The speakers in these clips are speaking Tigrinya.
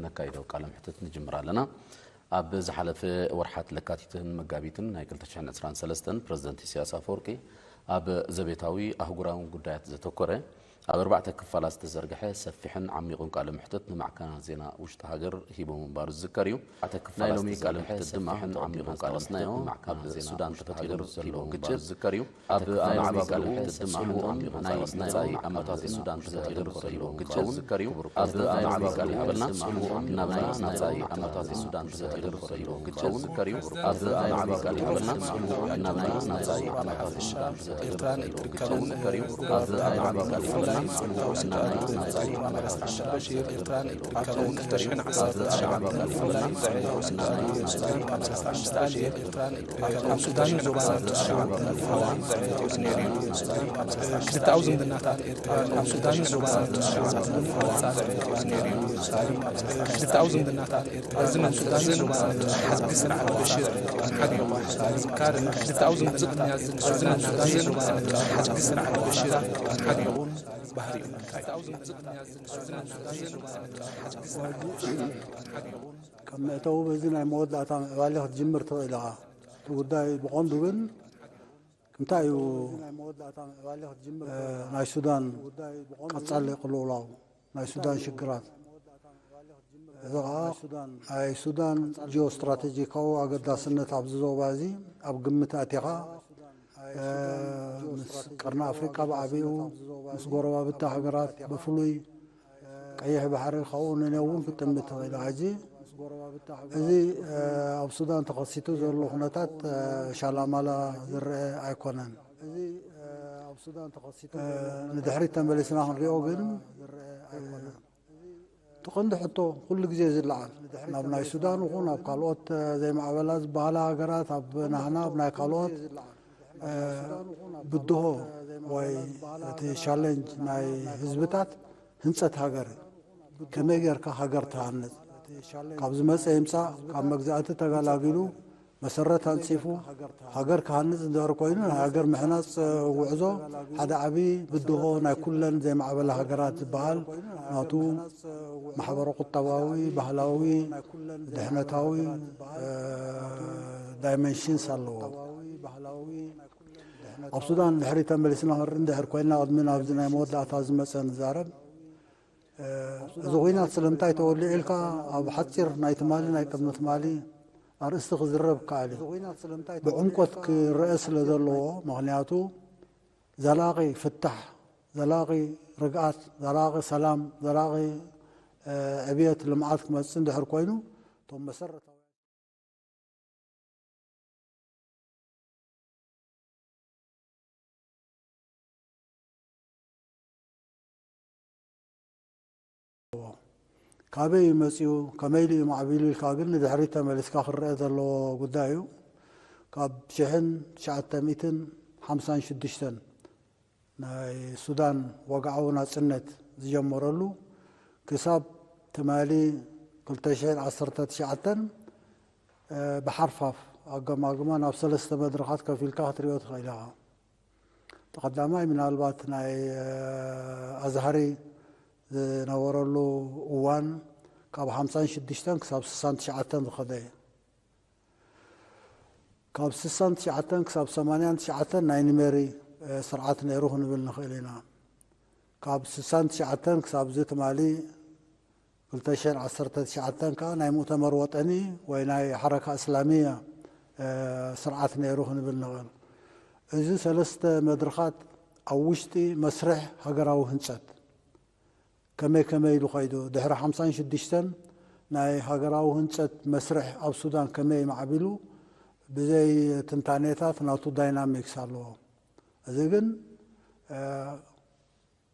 ነካይዶ ቃለ መሕትት ንጅምር ኣለና። ኣብ ዝሓለፈ ወርሓት ለካቲትን መጋቢትን ናይ ክልተ ሽሕን ዕስራን ሰለስተን ፕረዚደንት ኢሳያስ ኣፈወርቂ ኣብ ዘቤታዊ ኣህጉራውን ጉዳያት ዘተኮረ ኣብ ኣርባዕተ ክፋላት ዝተዘርግሐ ሰፊሕን ዓሚቑን ቃለ መሕትት ንማዕከናት ዜና ውሽጢ ሃገር ሂቡ ምንባሩ ዝዝከር እዩ። ኣርባዕተ ክፋላት ናይ ሎሚ ቃለ ዝተዘርግሐ መሕትት ድማ ሰፊሕን ዓሚቑን ዓሚቑን ቃለ ቃለ መሕትት ንማዕከናት ኣብ ዜና ሱዳን ውሽጢ ተፈጢሩ ሃገር ዘሎ ሂቡ ምንባሩ ግጭት ዝዝከር እዩ። ኣብ ኣተክፋይ ኣመዓባብልኡ ቃልሕትት ሰፊሑ ሰፊሑ ዓሚቑ ናይ ቃልስ ናይ መጻኢ ዓመታት ዓመታት ሱዳን ሱዳን ተፈጢሩ ተፈጢሩ ዘሎ ዝኸውን ግጭት ክኸውን ዝከር እዩ። ክቡር ኣብ ፕሬዝዳንት ኣመዓባብልኡ ናይዚ ቃልሕትት ሰፊሑ እናበላ ናብዚ ናይ መጻኢ ዓመታት ሱዳን ተፈጢሩ ዘሎ ግጭት ዝከር እዩ። ኣብ ኣመዓባብልኡ ናብዚ ናይ መጻኢ ዓመታት ሱዳን ተፈጢሩ ኤርትራን ዘሎ ግጭት እትርከበን ዝከር እዩ። ኣብ ኣመዓባብልኡ ብፍላይ ናብዚ ናይ መጻኢ ዓመታት ሱዳን በሽር ኤርትራን እትርከበን ክልተ ሽሕን ዓሰርተ ትሽዓን ብፍላይ ጸዕሪ ሱዳን ካብ ሰላሳ ሓሙሽተ ኣልየት ኤርትራን ካብ ሱዳንን ዞባን ክልተኣዊ ዝምድናታት ኤርትራ ካብ ሱዳንን ዞባን ክልተኣዊ ዝምድናታት ኤርትራ ካብ ሱዳንን ዞባን ሓድጊ ስርዓት በሽር ሓዲቑ ዝካርን ክልተኣዊ ዝምድናታት ኤርትራ ካብ ሱዳንን ዞባን ሓድጊ ስርዓት በሽር ሓዲቑን ባህሪኡን ክልተኣዊ ዝምድናታት ኤርትራ ካብ ሱዳንን ዞባን ሓድጊ ስርዓት በሽር ሓዲቑን ከም መእተዊ በዚ ናይ መወዳእታ ምዕባለ ክትጅምር ትኽእል ኢኻ። እቲ ጉዳይ ብቐንዱ ግን እንታይ እዩ? እ፣ ናይ ሱዳን ቀጻሊ ቅልውላው፣ ናይ ሱዳን ሽግራት። እዚ ኸዓ ናይ ሱዳን ጂኦስትራቴጂካዊ ኣገዳስነት ኣብዚ ዞባ እዚ ኣብ ግምት ኣቲኻ፣ እ፣ ምስ ቀርኒ ኣፍሪቃ ብዓቢኡ፣ ምስ ጎረባብቲ ሃገራት ብፍሉይ ቀይሕ ባሕሪ ካብኡ ንነው እውን ክትጥምት ትኽእል። ሕጂ እዚ፣ እ፣ ኣብ ሱዳን ተኸሲቱ ዘሎ ኩነታት፣ እ፣ ሻላማላ ዝረአ ኣይኮነን። እ፣ ንድሕሪት ተመሊስና ክንሪኦ ግን፣ እ፣ እቲ ቀንዲ ሕቶ ኩሉ ግዜ ዝለዓል ናብ ናይ ሱዳን ይኹን ኣብ ካልኦት፣ እ፣ ዘይማዕበላ ዝበሃላ ሃገራት፣ ኣብ ናህና፣ ኣብ ናይ ካልኦት፣ እ፣ ብድሆ ወይ እቲ ቻሌንጅ ናይ ህዝብታት ህንጸት ሃገር እዩ። ከመይ ጌርካ ሃገር ትሃንጽ? ካብ ዝመጸ ይምጻእ፣ ካብ መግዛእቲ ተገላጊሉ መሰረት ኣንጺፉ ሃገር ክሃንጽ እንድሕር ኮይኑ፣ ናይ ሃገር ምሕናጽ ጉዕዞ ሓደ ዓቢ ብድሆ ናይ ኩለን ዘይማዕበላ ሃገራት ዝበሃል ናቱ ማሕበረ ቁጠባዊ፣ ባህላዊ፣ ድሕነታዊ፣ እ፣ ዳይመንሽንስ ኣለዎ። ኣብ ሱዳን ድሕሪ ተመሊስና ክንርኢ እንድሕር ኮይና፣ ቅድሚ ናብዚ ናይ መወዳእታ ዝመጸ ንዛረብ። እ፣ እዚ ኹናት ስለምንታይ ተወሊዑ ኢልካ ኣብ ሓጺር ናይ ትማሊ፣ ናይ ቅድሚ ትማሊ ኣርእስቲ ክዝረብ ይከኣል እዩ። ብዕምቆት ክረአ ስለ ዘለዎ፣ ምኽንያቱ ዘላቒ ፍታሕ፣ ዘላቒ ርግኣት፣ ዘላቒ ሰላም፣ ዘላቒ፣ እ፣ ዕብየት፣ ልምዓት ክመጽእ እንድሕር ኮይኑ፣ እቶም መሰረታዊ ካበይ እዩ መጺኡ፣ ከመይ ኢሉ እዩ ማዕቢሉ ኢልካ ግን ንድሕሪት ተመሊስካ ክረአ ዘለዎ ጉዳይ እዩ። ካብ ሽሕን ትሽዓተ ሚእትን ሓምሳን ሽዱሽተን ናይ ሱዳን ወግዓዊ ናጽነት ዝጀመረሉ ክሳብ ትማሊ ክልተ ሽሕን ዓሰርተ ትሽዓተን፣ እ፣ ብሓርፋፍ ኣገማግማ ናብ ሰለስተ መድረኻት ከፊልካ ክትሪኦ ትኽእል ኢኻ። እቲ ቀዳማይ ምናልባት ናይ፣ እ፣ ኣዝሃሪ ዝነበረሉ እዋን ካብ ሓምሳን ሽዱሽተን ክሳብ ስሳን ትሽዓተን ዝኸደ እዩ። ካብ ስሳን ትሽዓተን ክሳብ ሰማንያን ትሽዓተን ናይ ኒሜሪ፣ እ፣ ስርዓት ነይሩ ክንብል ንኽእል ኢና። ካብ ስሳን ትሽዓተን ክሳብ እዚ ትማሊ ክልተ ሽሕን ዓሰርተ ትሽዓተን ከኣ ናይ ሙእተመር ወጠኒ ወይ ናይ ሓረካ እስላሚያ፣ እ፣ ስርዓት ነይሩ ክንብል ንኽእል። እዚ ሰለስተ መድረኻት ኣብ ውሽጢ መስርሕ ሃገራዊ ህንጸት ከመይ ከመይ ኢሉ ኸይዱ፣ ድሕሪ ሓምሳን ሽዱሽተን ናይ ሃገራዊ ህንጸት መስርሕ ኣብ ሱዳን ከመይ ማዕቢሉ፣ ብዘይ ትንታኔታት ናቱ ዳይናሚክስ ኣለዎ። እዚ ግን፣ እ፣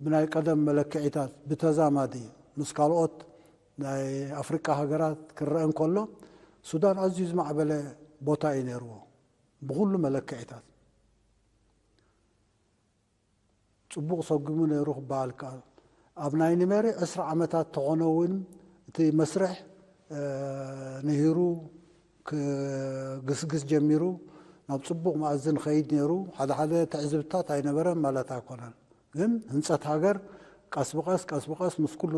ብናይ ቀደም መለክዒታት ብተዛማዲ ምስ ካልኦት ናይ ኣፍሪቃ ሃገራት ክረአ እንከሎ፣ ሱዳን ኣዝዩ ዝማዕበለ ቦታ እዩ ነይርዎ ብኹሉ መለክዒታት። ጽቡቕ ሰጉሙ ነይሩ ክበሃል ይከኣል። ኣብ ናይ ኒሜሪ ዕስራ ዓመታት ተኾነ እውን እቲ መስርሕ፣ እ፣ ንሂሩ ክግስግስ ጀሚሩ ናብ ጽቡቕ መኣዝን ኸይድ ነይሩ። ሓደ ሓደ ትዕዝብትታት ኣይነበረን ማለት ኣይኮነን። ግን ህንጸት ሃገር ቀስ ብቐስ፣ ቀስ ብቐስ ምስ ኩሉ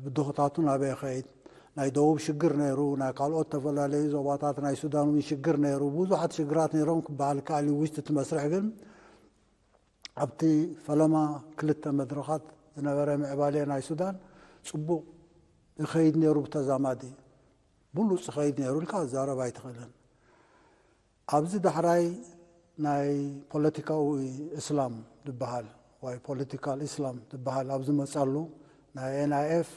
ብድሆታቱ ናበይ ይኸይድ? ናይ ደቡብ ሽግር ነይሩ፣ ናይ ካልኦት ተፈላለዩ ዞባታት ናይ ሱዳን እውን ሽግር ነይሩ፣ ብዙሓት ሽግራት ነይሮም ክበሃል ይከኣል እዩ። ውሽጢ እቲ መስርሕ ግን ኣብቲ ፈለማ ክልተ መድረኻት ዝነበረ ምዕባለ ናይ ሱዳን ጽቡቕ ይኸይድ ነይሩ፣ ብተዛማዲ ብሉጽ ይኸይድ ነይሩ ኢልካ ክዛረብ ኣይትኽእልን። ኣብዚ ዳሕራይ ናይ ፖለቲካዊ እስላም ዝበሃል ወይ ፖለቲካል እስላም ዝበሃል ኣብ ዝመጸሉ ናይ ኤንኣይኤፍ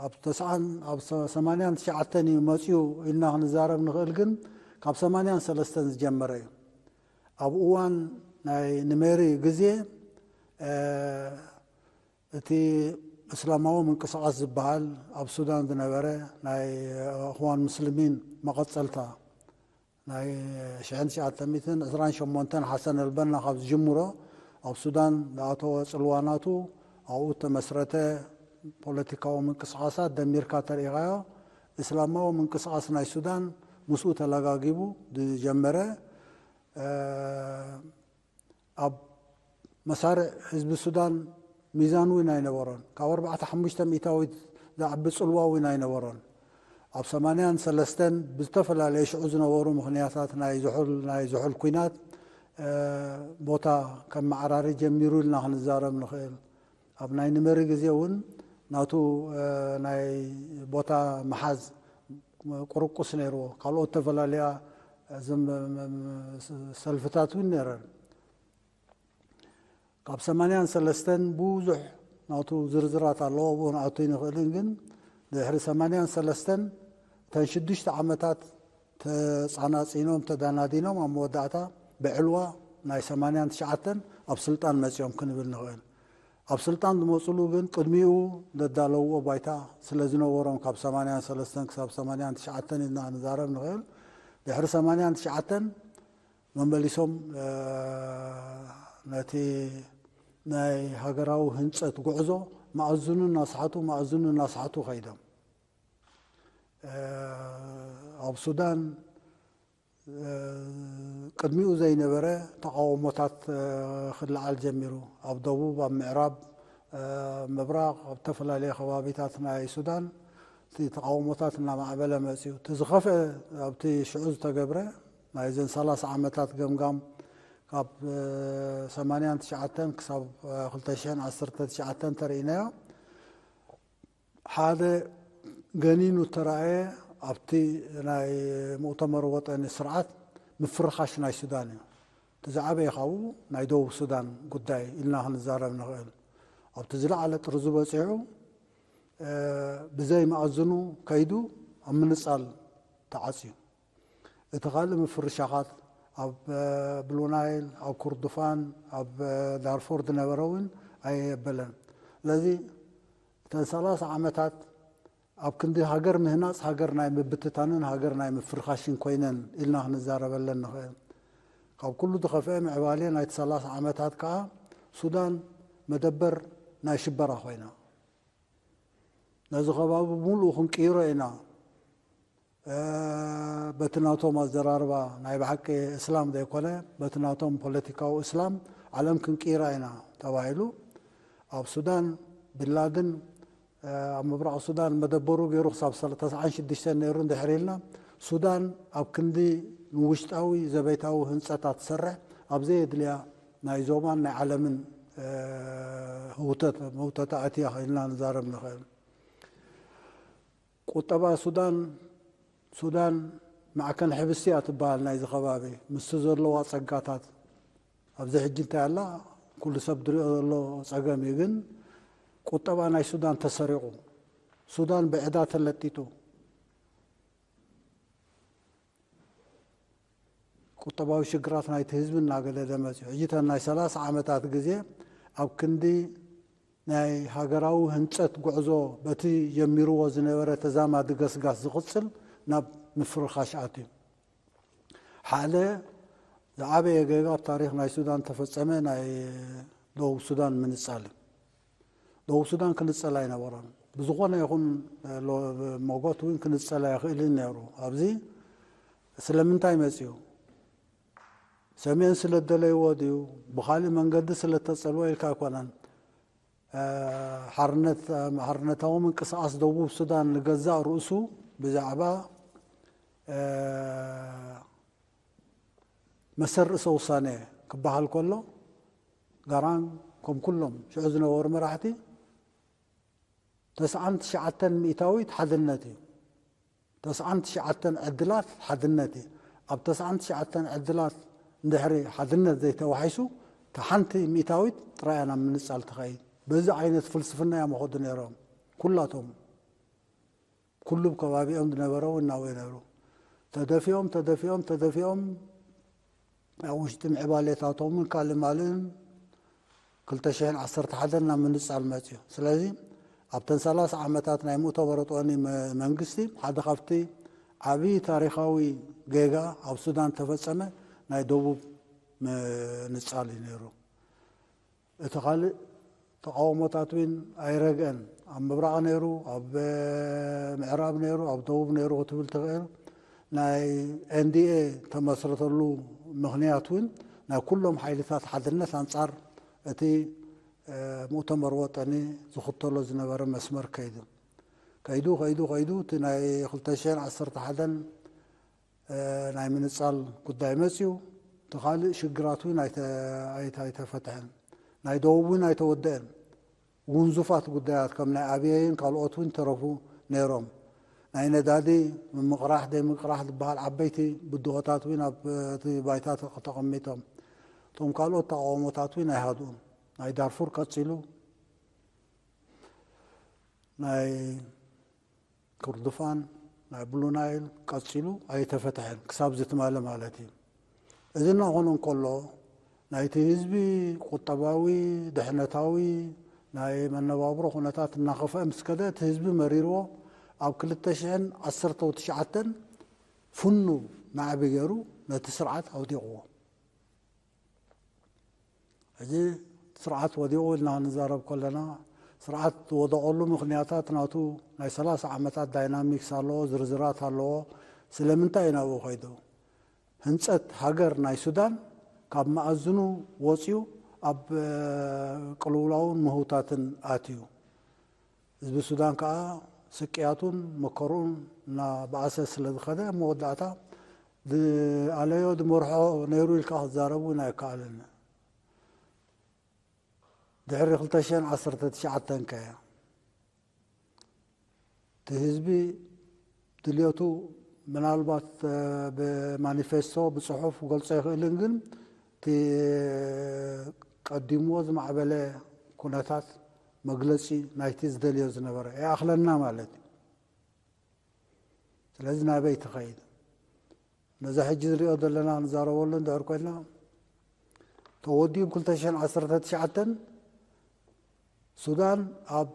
ኣብ ተስዓን ኣብ ሰማንያን ትሽዓተን እዩ መጺኡ ኢልና ክንዛረብ ንኽእል፣ ግን ካብ ሰማንያን ሰለስተን ዝጀመረ እዩ። ኣብ እዋን ናይ ንሜሪ ግዜ እቲ እስላማዊ ምንቅስቓስ ዝበሃል ኣብ ሱዳን ዝነበረ ናይ እኽዋን ሙስሊሚን መቐጸልታ ናይ ሽሕን ትሽዓተ ሚእትን ዕስራን ሸሞንተን ሓሰን ኣልበና ካብ ዝጅምሮ ኣብ ሱዳን ዝኣተወ ጽልዋናቱ ኣብኡ እተመስረተ ፖለቲካዊ ምንቅስቓሳት ደሚርካ ተሪኢኻዮ እስላማዊ ምንቅስቓስ ናይ ሱዳን ምስኡ ተለጋጊቡ ዝጀመረ ኣብ መሳርዕ ህዝቢ ሱዳን ሚዛን እውን ኣይነበሮን። ካብ ኣርባዕተ ሓሙሽተ ሚእታዊት ዝዓቢ ጽልዋ እውን ኣይነበሮን። ኣብ ሰማንያን ሰለስተን ብዝተፈላለየ ሽዑ ዝነበሩ ምኽንያታት ናይ ዝሑል ናይ ዝሑል ኲናት ቦታ ከመዓራሪ ጀሚሩ ኢልና ክንዛረብ ንኽእል። ኣብ ናይ ንመሪ ግዜ እውን ናቱ ናይ ቦታ መሓዝ ቁርቁስ ነይርዎ። ካልኦት ተፈላለያ ሰልፍታት እውን ነይረን። ካብ ሰማንያን ሰለስተን ብዙሕ ናቱ ዝርዝራት ኣለዎ፣ ኣብኡ ንኣቱ ይንኽእልን፣ ግን ድሕሪ ሰማንያን ሰለስተን እተን ሽዱሽተ ዓመታት ተጻናጺኖም ተዳናዲኖም ኣብ መወዳእታ ብዕልዋ ናይ ሰማንያን ትሽዓተን ኣብ ስልጣን መጺኦም ክንብል ንኽእል። ኣብ ስልጣን ዝመጽሉ ግን ቅድሚኡ ዘዳለውዎ ባይታ ስለ ዝነበሮም ካብ ሰማንያን ሰለስተን ክሳብ ሰማንያን ትሽዓተን ኢልና ንዛረብ ንኽእል። ድሕሪ ሰማንያን ትሽዓተን መመሊሶም ነቲ ናይ ሃገራዊ ህንጸት ጉዕዞ መኣዝኑ እናስሓቱ መኣዝኑ እናስሓቱ ከይዶም ኣብ ሱዳን ቅድሚኡ ዘይነበረ ተቓውሞታት ክለዓል ጀሚሩ። ኣብ ደቡብ፣ ኣብ ምዕራብ፣ ምብራቕ፣ ኣብ ዝተፈላለየ ከባቢታት ናይ ሱዳን እቲ ተቓውሞታት እናማዕበለ መፅዩ። እቲ ዝኸፍአ ኣብቲ ሽዑ ዝተገብረ ናይዘን ሰላሳ ዓመታት ገምጋም ካብ ሰማንያን ትሽዓተን ክሳብ ክልተ ሽሕን ዓሰርተ ትሽዓተን ተርእይናዮ ሓደ ገኒኑ እተራእየ ኣብቲ ናይ ሙእተመር ወጠኒ ስርዓት ምፍርኻሽ ናይ ሱዳን እዩ። እቲ ዝዓበየ ካብኡ ናይ ደቡብ ሱዳን ጉዳይ ኢልና ክንዛረብ ንኽእል። ኣብቲ ዝለዓለ ጥርዙ በፂሑ ብዘይ መኣዝኑ ከይዱ ኣብ ምንፃል ተዓፅዩ። እቲ ካልእ ምፍርሻኻት ኣብ ብሉ ናይል፣ ኣብ ኩርዱፋን፣ ኣብ ዳርፎር ዝነበረ እውን ኣየበለን። ስለዚ እተን ሰላሳ ዓመታት ኣብ ክንዲ ሃገር ምህናፅ ሃገር ናይ ምብትታንን ሃገር ናይ ምፍርኻሽን ኮይነን ኢልና ክንዛረበለን ንኽእል። ካብ ኩሉ ዝኸፍአ ምዕባሌ ናይቲ ሰላሳ ዓመታት ከዓ ሱዳን መደበር ናይ ሽበራ ኮይና። ነዚ ከባቢ ብምሉኡ ክንቅይሮ ኢና። በቲ ናቶም ኣዘራርባ ናይ ብሓቂ እስላም ዘይኮነ በቲ ናቶም ፖለቲካዊ እስላም ዓለም ክንቅይራ ኢና ተባሂሉ ኣብ ሱዳን ቢንላድን ኣብ ምብራቕ ሱዳን መደበሩ ገይሩ ክሳብ ተስዓን ሽዱሽተን ነይሩ እንድሕር ኢልና ሱዳን ኣብ ክንዲ ንውሽጣዊ ዘቤታዊ ህንፀታት ትሰርሕ ኣብ ዘየድልያ ናይ ዞባን ናይ ዓለምን ህውተት መውተታ ኣትያ ኢልና ንዛረብ ንኽእል። ቁጠባ ሱዳን ሱዳን ማዕከን ሕብስቲ እያ ትበሃል ናይዚ ከባቢ ምስቲ ዘለዋ ፀጋታት ኣብዚ ሕጂ እንታይ ኣላ ኩሉ ሰብ ድሪኦ ዘሎ ፀገም እዩ። ግን ቁጠባ ናይ ሱዳን ተሰሪቑ ሱዳን ብዕዳ ተለጢጡ ቁጠባዊ ሽግራት ናይቲ ህዝቢ እናገደደ መፅዩ ሕጂ ተን ናይ ሰላሳ ዓመታት ግዜ ኣብ ክንዲ ናይ ሃገራዊ ህንፀት ጉዕዞ በቲ ጀሚርዎ ዝነበረ ተዛማዲ ገስጋስ ዝቕፅል ናብ ምፍርኻሽ ኣትዩ። ሓደ ዝዓበየ ጌጋ ኣብ ታሪኽ ናይ ሱዳን ተፈፀመ ናይ ደቡብ ሱዳን ምንፃል እዩ። ደቡብ ሱዳን ክንፀል ኣይነበሮን። ብዝኾነ ይኹን ሞጎት እውን ክንፀል ኣይኽእልን ነይሩ። ኣብዚ ስለምንታይ መፅዩ? ሰሜን ስለ ደለይዎ ድዩ ብኻሊእ መንገዲ ስለ ተፀልወ ኢልካ ኣይኮነን። ሓርነታዊ ምንቅስቃስ ደቡብ ሱዳን ንገዛእ ርእሱ ብዛዕባ መሰል ርእሰ ውሳነ ክበሃል ከሎ፣ ጋራን ከም ኩሎም ሽዑ ዝነበሩ መራሕቲ ተስዓን ትሽዓተን ሚእታዊት ሓድነት እዩ። ተስዓን ትሽዓተን ዕድላት ሓድነት እዩ። ኣብ ተስዓን ትሽዓተን ዕድላት እንድሕሪ ሓድነት ዘይተዋሒሱ፣ እታ ሓንቲ ሚእታዊት ጥራይ እያ ናብ ምንጻል ትኸይድ። በዚ ዓይነት ፍልስፍና እዮም ኸዱ ነይሮም ኩላቶም። ኩሉ ከባቢኦም ዝነበረ እውን ናብኡ ነይሩ። ተደፊኦም ተደፊኦም ተደፊኦም ኣብ ውሽጢ ምዕባሌታቶምን ካልእ ማልእን ክልተ ሽሕን ዓሰርተ ሓደን ናብ ምንጻል መጽዩ። ስለዚ ኣብተን ሰላሳ ዓመታት ናይ ሙእተመር ወጠኒ መ- መንግስቲ ሓደ ካብቲ ዓብዪ ታሪኻዊ ጌጋ ኣብ ሱዳን ተፈጸመ ናይ ደቡብ ምንጻል እዩ ነይሩ። እቲ ካልእ ተቃውሞታት እውን ኣይረግአን። ኣብ ምብራቕ ነይሩ፣ ኣብ ምዕራብ ነይሩ፣ ኣብ ደቡብ ነይሩ ክትብል ትኽእል። ናይ ኤንዲኤ ተመስረተሉ ምኽንያት እውን ናይ ኩሎም ሓይልታት ሓድነት ኣንጻር እቲ ሙእተመር ወጠኒ ዝኽተሎ ዝነበረ መስመር ከይዱ ከይዱ ከይዱ ከይዱ እቲ ናይ ክልተ ሽሕን ዓሰርተ ሓደን ናይ ምንጻል ጉዳይ መጽዩ። እቲ ካልእ ሽግራት እውን ኣይተ- ኣይተ- ኣይተፈትሐን። ናይ ደቡብ እውን ኣይተወደአን። ውንዙፋት ጉዳያት ከም ናይ ኣብየይን ካልኦት እውን ተረፉ ነይሮም። ናይ ነዳዲ ምምቕራሕ ዘይምቕራሕ ዝበሃል ዓበይቲ ብድሆታት እውን ኣብ እቲ ባይታ ተቐሚጦም። እቶም ካልኦት ተቃውሞታት እውን ኣይሃድኡን። ናይ ዳርፉር ቀጺሉ፣ ናይ ክርዱፋን፣ ናይ ብሉ ናይል ቀጺሉ ኣይተፈትሐን ክሳብ ዝትማለ ማለት እዩ። እዚ እናኾነ እንከሎ ናይቲ ህዝቢ ቁጠባዊ፣ ድሕነታዊ፣ ናይ መነባብሮ ኩነታት እናኸፍአ ምስ ከደ እቲ ህዝቢ መሪርዎ ኣብ ክልተ ሽሕን ዓሰርተ ትሽዓተን ፍኑ ናዕቢ ገይሩ ነቲ ስርዓት ኣውዲቕዎ። ሕጂ ስርዓት ወዲቑ ኢልና ንዛረብ ከለና ስርዓት ዝወደቐሉ ምኽንያታት ናቱ ናይ ሰላሳ ዓመታት ዳይናሚክስ ኣለዎ፣ ዝርዝራት ኣለዎ። ስለምንታይ እዩ ናብኡ ከይዱ? ህንፀት ሃገር ናይ ሱዳን ካብ መኣዝኑ ወፂኡ ኣብ ቅልውላውን ምህውታትን ኣትዩ። ህዝቢ ሱዳን ከዓ ስቅያቱን መከርኡን እናበኣሰ ስለ ዝኸደ ኣብ መወዳእታ ዝኣለዮ ዝመርሖ ነይሩ ኢልካ ክትዛረብ እውን ኣይከኣልን። ድሕሪ ክልተ ሽሕን ዓሰርተ ትሽዓተን ከ እቲ ህዝቢ ድልየቱ ምናልባት ብማኒፌስቶ ብፅሑፍ ክገልፆ ይኽእልን ግን እቲ ቀዲምዎ ዝማዕበለ ኩነታት መግለፂ ናይቲ ዝደልዮ ዝነበረ ይኣኽለና ማለት እዩ። ስለዚ ናበይ ትኸይድ? ነዚ ሕጂ ንሪኦ ዘለና ንዛረበሉ እንድሕር ኮይና ተወዲኡ ብ ክልተ ሽሕን ዓሰርተ ትሽዓተን ሱዳን ኣብ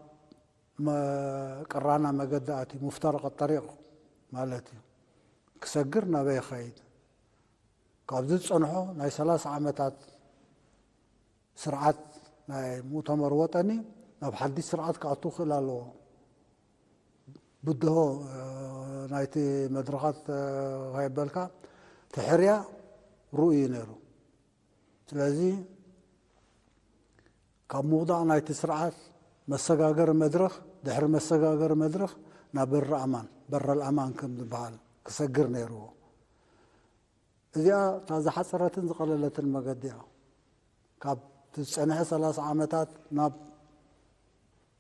ቅራና መገዲ ኣትዩ ሙፍተረቀ ጠሪቕ ማለት እዩ። ክሰግር ናበይ ይኸይድ? ካብዚ ዝፀንሖ ናይ ሰላሳ ዓመታት ስርዓት ናይ ሙእተመር ወጠኒ ናብ ሓድሽ ስርዓት ክኣቱ ክኽእል ኣለዎ። ብድሆ ናይቲ መድረኻት ከየበልካ ትሕርያ ርኡይ እዩ ነይሩ። ስለዚ ካብ ምውዳቕ ናይቲ ስርዓት መሰጋገሪ መድረኽ ድሕሪ መሰጋገሪ መድረኽ ናብ በሪ ኣማን በረል ኣማን ከም ዝበሃል ክሰግር ነይርዎ። እዚኣ እታ ዝሓፀረትን ዝቐለለትን መገዲ እያ። ካብ ዝፀንሐ ሰላሳ ዓመታት ናብ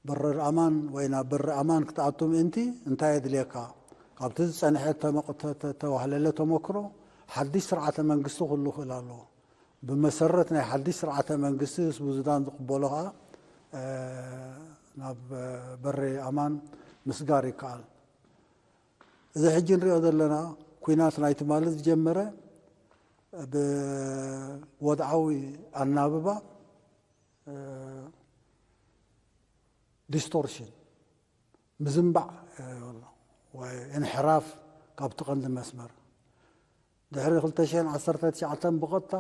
በረል ኣማን ወይ ናብ በሪ ኣማን ክትኣቱ ምእንቲ እንታይ የድልየካ? ካብቲ ዝፀንሐ ተዋህለለ ተመክሮ ሓድሽ ስርዓተ መንግስቲ ክህሉ ክእል ኣለዎ። ብመሰረት ናይ ሓድሽ ስርዓተ መንግስቲ ህዝቢ ሱዳን ዝቕበሎ ከዓ ናብ በሪ ኣማን ምስጋር ይከኣል። እዚ ሕጂ ንሪኦ ዘለና ኩናት ናይ ትማሊ ዝጀመረ ብወድዓዊ ኣናብባ ዲስቶርሽን ምዝንባዕ ወይ እንሕራፍ ካብቲ ቀንዲ መስመር ድሕሪ ክልተ ሽሕን ዓሰርተ ትሽዓተን ብቐጥታ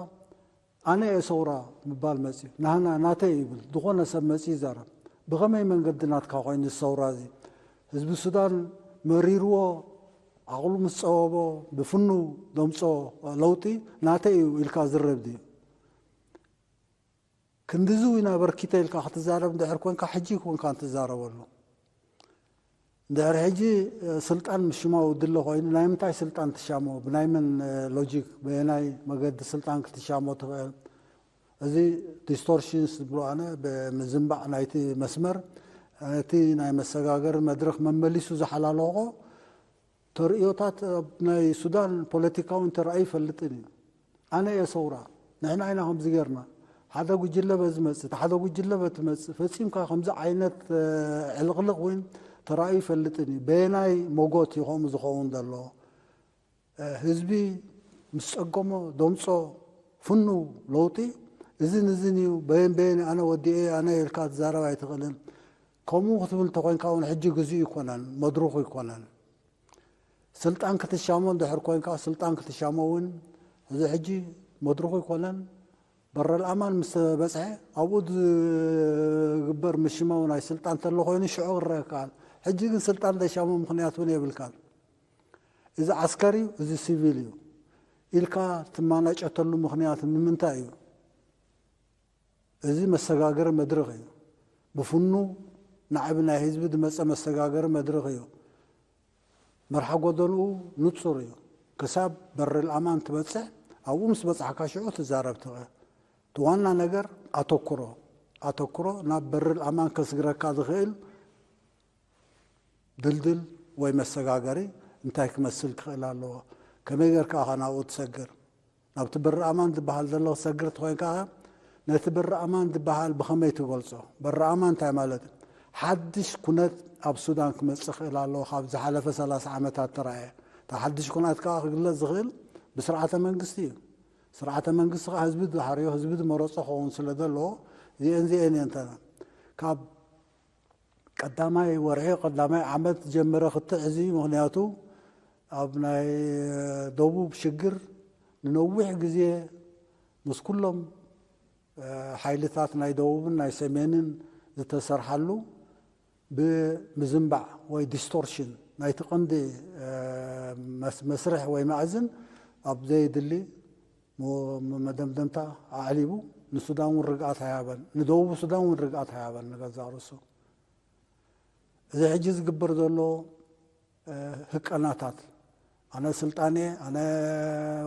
ኣነ እየ ሰውራ ምባል መፅዩ ናህና ናተይ ይብል ዝኾነ ሰብ መፅዩ ይዛረብ። ብኸመይ መንገዲ ናትካ ኮይኑ ሰውራ እዚ ህዝቢ ሱዳን መሪርዎ ዓቕሉ ምስ ፀበቦ ብፍኑ ዘምፅኦ ለውጢ ናተይ እዩ ኢልካ ዝረብ ድዩ? ክንድዚ እውን ኣበርኪተ ኢልካ ክትዛረብ እንድሕር ኮንካ፣ ሕጂ ኮንካ እንትዛረበሉ። እንድሕር ሕጂ ስልጣን ምሽማው ድለ ኮይኑ፣ ናይ ምንታይ ስልጣን ትሻሞ? ብናይ መን ሎጂክ፣ በየናይ መገዲ ስልጣን ክትሻሞ ትኽእል? እዚ ዲስቶርሽንስ ዝብሎ ኣነ፣ ብምዝንባዕ ናይቲ መስመር፣ ነቲ ናይ መሰጋገሪ መድረኽ መመሊሱ ዝሓላለኾ ተርእዮታት ኣብ ናይ ሱዳን ፖለቲካ እውን ተራእዩ ይፈልጥን እዩ። ኣነ እየ ሰውራ፣ ንሕና ኢና ከምዚ ጌርና፣ ሓደ ጉጅለ በዚ መጽእ፣ ሓደ ጉጅለ በቲ መጽእ፣ ፈጺምካ ከምዚ ዓይነት ዕልቕልቕ እውን ተራእዩ ይፈልጥን እዩ። በየናይ ሞጎት እዩ ከምኡ ዝኸውን ዘሎ? ህዝቢ ምስ ጸገሞ ደምጾ ፍኑ ለውጢ እዝን እዝን እዩ፣ በየን በየን ኣነ ወዲኤ ኣነ ኢልካ ትዛረብ ኣይትኽእልን። ከምኡ ክትብል እንተኾይንካ እውን ሕጂ ግዜኡ ይኮነን፣ መድረኹ ይኮነን። ስልጣን ክትሻሞ እንድሕር ኮንካ፣ ስልጣን ክትሻሞ እውን እዚ ሕጂ መድረኹ ይኮነን። በረል ኣማን ምስ በጽሐ ኣብኡ ዝግበር ምሽማው ናይ ስልጣን ተሎ ኮይኑ ሽዑ ክረአ ይከኣል። ሕጂ ግን ስልጣን ዘሻሞ ምኽንያት እውን የብልካን። እዚ ዓስከር እዩ፣ እዚ ሲቪል እዩ ኢልካ ትማናጨተሉ ምኽንያት ንምንታይ እዩ? እዚ መሰጋገሪ መድረኽ እዩ። ብፍኑ ናዕቢ ናይ ህዝቢ ዝመጸ መሰጋገሪ መድረኽ እዩ። መርሓ ጎደንኡ ንጹር እዩ። ክሳብ በርል ኣማን ትበጽሕ፣ ኣብኡ ምስ በጻሕካ ሽዑ ትዛረብ ትኽእል። እቲ ዋና ነገር ኣተኩሮ፣ ኣተኩሮ ናብ በርል ኣማን ከስግረካ ዝኽእል ድልድል ወይ መሰጋገሪ እንታይ ክመስል ክኽእል ኣለዎ? ከመይ ጌርካ ኢኻ ናብኡ ትሰግር? ናብቲ በሪ ኣማን ዝበሃል ዘሎ ክትሰግር ተኾይንካ፣ ነቲ በሪ ኣማን ዝበሃል ብኸመይ ትገልጾ? በሪ ኣማን እንታይ ማለት እዩ? ሓድሽ ኩነት ኣብ ሱዳን ክመጽእ ክእል ኣለዎ፣ ካብ ዝሓለፈ ሰላሳ ዓመታት ተራእየ። እቲ ሓድሽ ኩነት ከኣ ክግለጽ ዝኽእል ብስርዓተ መንግስቲ እዩ። ስርዓተ መንግስቲ ከኣ ህዝቢ ዝሃርዮ፣ ህዝቢ ዝመረጾ ክኸውን ስለ ዘለዎ፣ እዚኤን እዚኤን እየን ተና-፣ ካብ ቀዳማይ ወርሒ ቀዳማይ ዓመት ጀመረ ክትዕ እዚ፣ ምኽንያቱ ኣብ ናይ ደቡብ ሽግር ንነዊሕ ግዜ ምስ ኩሎም፣ እ፣ ሓይልታት ናይ ደቡብን ናይ ሰሜንን ዝተሰርሓሉ ብምዝንባዕ ወይ ዲስቶርሽን ናይቲ ቀንዲ፣ እ፣ መስ-፣ መስርሕ ወይ ማእዝን ኣብ ዘየድሊ ሞ-፣ መደምደምታ ኣዕሊቡ ንሱዳን እውን ርግኣት ኣይሃበን፣ ንደቡብ ሱዳን እውን ርግኣት ኣይሃበን ንገዛእ ርእሱ። እዚ ሕጂ ዝግበር ዘሎ፣ እ፣ ህቀናታት፣ ኣነ ስልጣን እየ፣ ኣነ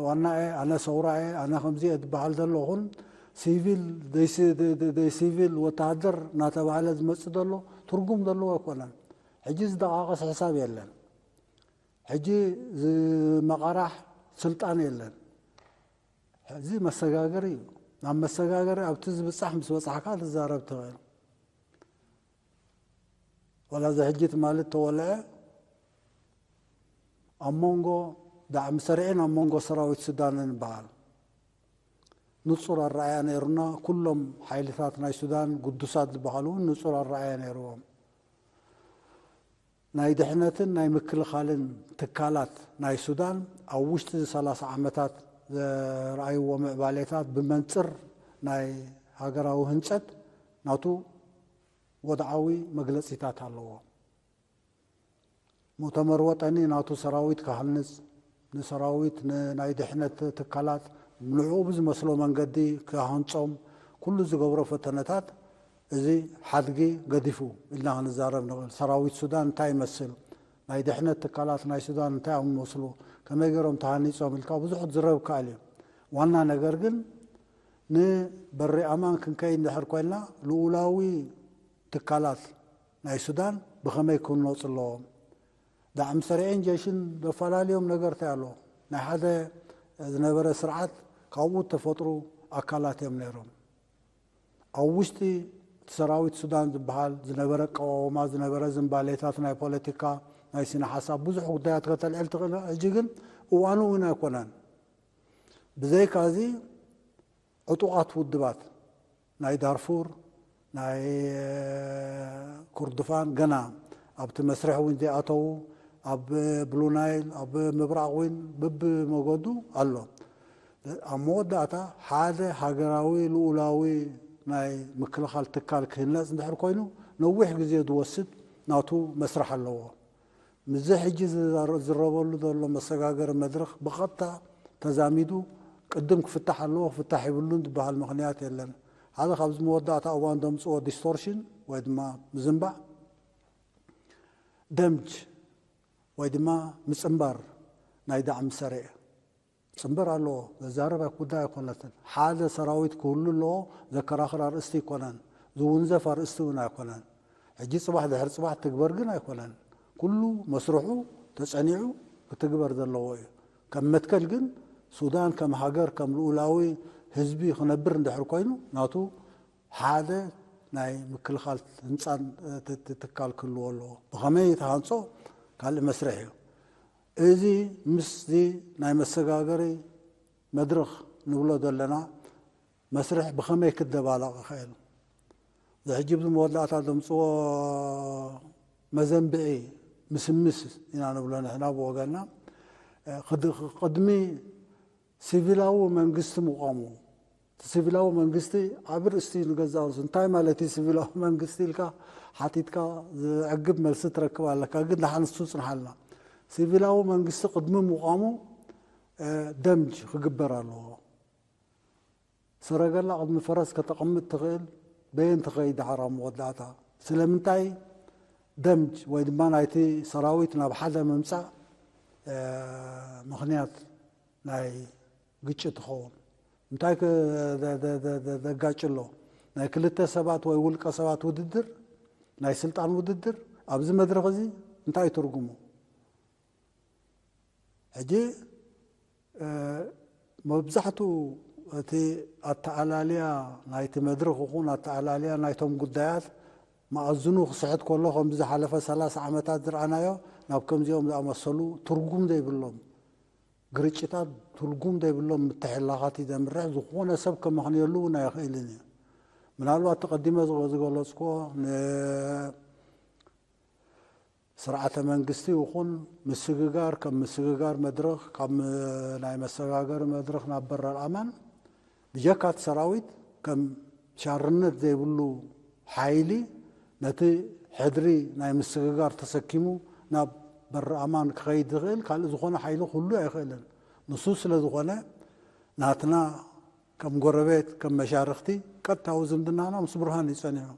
ዋና እየ፣ ኣነ ሰውራ እየ፣ ኣነ ከምዚ እየ ዝበሃል ዘሎ ኹን ሲቪል፣ ደይ ሲ-፣ ደ-፣ ደ-፣ ደይ ሲቪል ወተሃደር እናተባህለ ዝመጽእ ዘሎ ትርጉም ዘለዎ ኣይኮነን። ሕጂ ዝደቓቐስ ሕሳብ የለን። ሕጂ ዝመቓራሕ ስልጣን የለን። ሕዚ መሰጋገሪ እዩ። ናብ መሰጋገሪ ኣብቲ ዝብጻሕ ምስ በጻሕካ ትዛረብ ትኽእል። ዋላ እዚ ሕጂ ትማሊ እተወልዐ ኣብ መንጎ ዳዕሚ ሰሪዕን ኣብ መንጎ ሰራዊት ሱዳንን ይበሃል። ንጹር ኣረኣእያ ነይሩና። ኩሎም ሓይልታት ናይ ሱዳን ግዱሳት ዝበሃሉ እውን ንጹር ኣረኣእያ ነይርዎም። ናይ ድሕነትን ናይ ምክልኻልን ትካላት ናይ ሱዳን ኣብ ውሽጢ እዚ ሰላሳ ዓመታት ዘርኣይዎ ምዕባሌታት ብመንጽር ናይ ሃገራዊ ህንጸት ናቱ ወድዓዊ መግለጺታት ኣለዎ። ሙእተመር ወጠኒ ናቱ ሰራዊት ክሃንጽ፣ ንሰራዊት፣ ንናይ ድሕነት ትካላት ንዕኡ ብዝመስሎ መንገዲ ክሃንጾም ኩሉ ዝገብሮ ፈተነታት፣ እዚ ሓድጊ ገዲፉ ኢልና ክንዛረብ ንኽእል። ሰራዊት ሱዳን እንታይ ይመስል፣ ናይ ድሕነት ትካላት ናይ ሱዳን እንታይ እዮም ዝመስሉ፣ ከመይ ገይሮም ተሃኒጾም ኢልካ ብዙሕ ክትዝረብ ይከኣል እዩ። ዋና ነገር ግን ንበሪ ኣማን ክንከይድ እንድሕር ኮይንና ልኡላዊ ትካላት ናይ ሱዳን ብኸመይ ክህነጹ ኣለዎም? ዳዕሚ ሰሪዕን ጀሽን ዘፈላልዮም ነገር እንታይ ኣሎ? ናይ ሓደ ዝነበረ ስርዓት ካብኡ እተፈጥሩ ኣካላት እዮም ነይሮም። ኣብ ውሽጢ እቲ ሰራዊት ሱዳን ዝበሃል ዝነበረ ኣቀዋውማ፣ ዝነበረ ዝንባሌታት ናይ ፖለቲካ፣ ናይ ስነ ሓሳብ ብዙሕ ጉዳያት ከተልዕል ትኽእል። ሕጂ ግን እዋኑ እውን ኣይኮነን። ብዘይካዚ ዕጡቓት ውድባት ናይ ዳርፉር፣ ናይ ኮርዶፋን ገና ኣብቲ መስርሕ እውን ዘይኣተዉ፣ ኣብ ብሉ ናይል፣ ኣብ ምብራቕ እውን ብብመገዱ ኣሎ። ኣብ መወዳእታ ሓደ ሃገራዊ ልኡላዊ ናይ ምክልኻል ትካል ክህነጽ እንድሕር ኮይኑ ነዊሕ ግዜ ዝወስድ ናቱ መስርሕ ኣለዎ። ምስዚ ሕጂ ዝዛረ-፣ ዝረበሉ ዘሎ መሰጋገሪ መድረኽ ብቐጥታ ተዛሚዱ ቅድም ክፍታሕ ኣለዎ፣ ክፍታሕ ይብሉን ዝበሃል ምኽንያት የለን። ሓደ ካብዚ መወዳእታ እዋን ዘምፅዎ ዲስቶርሽን ወይ ድማ ምዝንባዕ ደምጅ ወይ ድማ ምፅንባር ናይ ዳዕሚ ሰሪዕ ፅንበር ኣለዎ። ዘዛረብ ጉዳይ ኣይኮነትን። ሓደ ሰራዊት ክህሉ ኣለዎ። ዘከራኽር ኣርእስቲ ኣይኮነን። ዝውንዘፍ ኣርእስቲ እውን ኣይኮነን። ሕጂ ፅባሕ ድሕሪ ፅባሕ ትግበር ግን ኣይኮነን። ኩሉ መስርሑ ተፀኒዑ ክትግበር ዘለዎ እዩ። ከም መትከል ግን ሱዳን ከም ሃገር ከም ልኡላዊ ህዝቢ ክነብር እንድሕር ኮይኑ ናቱ ሓደ ናይ ምክልኻል ህንፃን ትካል ክህልዎ ኣለዎ። ብኸመይ ተሃንፆ ካልእ መስርሕ እዩ። እዚ ምስዚ ናይ መሰጋገሪ መድረኽ ንብሎ ዘለና መስርሕ ብኸመይ ክደባለቕ ይኽእል? እዚ ሕጂ ብዚ መወዳእታ ዘምፅዎ መዘንብዒ ምስምስ ኢና ንብሎ ንሕና ብወገንና። ቅድሚ ሲቪላዊ መንግስቲ ምቋሙ፣ እቲ ሲቪላዊ መንግስቲ ኣብ ርእሲ ንገዛእ ርእሱ እንታይ ማለት እዩ ሲቪላዊ መንግስቲ ኢልካ ሓቲትካ ዘዕግብ መልሲ ትረክብ ኣለካ። ግን ደሓን እሱ ጽንሓልና። ሲቪላዊ መንግስቲ ቅድሚ ምቋሙ ደምጅ ክግበር ኣለዎ። ሰረገላ ቅድሚ ፈረስ ከተቐምጥ ትኽእል በየን ትኸይድ ደሓር ኣብ መወዳእታ? ስለምንታይ ደምጅ ወይ ድማ ናይቲ ሰራዊት ናብ ሓደ ምምፃእ ምኽንያት ናይ ግጭት ትኸውን? እንታይ ዘጋጭ ኣሎ? ናይ ክልተ ሰባት ወይ ውልቀ ሰባት ውድድር፣ ናይ ስልጣን ውድድር ኣብዚ መድረኽ እዚ እንታይ ትርጉሙ? ሕጂ መብዛሕትኡ እቲ ኣተኣላልያ ናይቲ መድረኽ ይኹን ኣተኣላልያ ናይቶም ጉዳያት መኣዝኑ ክስሕት ከሎ ከምዚ ዝሓለፈ ሰላሳ ዓመታት ዝረኣናዮ ናብ ከምዚኦም ዝኣመሰሉ ትርጉም ዘይብሎም ግርጭታት ትርጉም ዘይብሎም ምትሕልላኻት እዩ ዘምርሕ። ዝኾነ ሰብ ከመኽንየሉ እውን ኣይኽእልን እዩ። ምናልባት ተቐዲመ ዝገለፅኮ ስርዓተ መንግስቲ ይኹን ምስግጋር ከም ምስግጋር መድረኽ ካብ ናይ መሰጋገሪ መድረኽ ናብ በረር ኣማን ብጀካ እቲ ሰራዊት ከም ሻርነት ዘይብሉ ሓይሊ ነቲ ሕድሪ ናይ ምስግጋር ተሰኪሙ ናብ በሪ ኣማን ክኸይድ ዝኽእል ካልእ ዝኾነ ሓይሊ ክህሉ ኣይኽእልን። ንሱ ስለ ዝኾነ ናትና ከም ጎረቤት ከም መሻርኽቲ ቀጥታዊ ዝምድናና ምስ ብርሃን እዩ ጸኒሑ።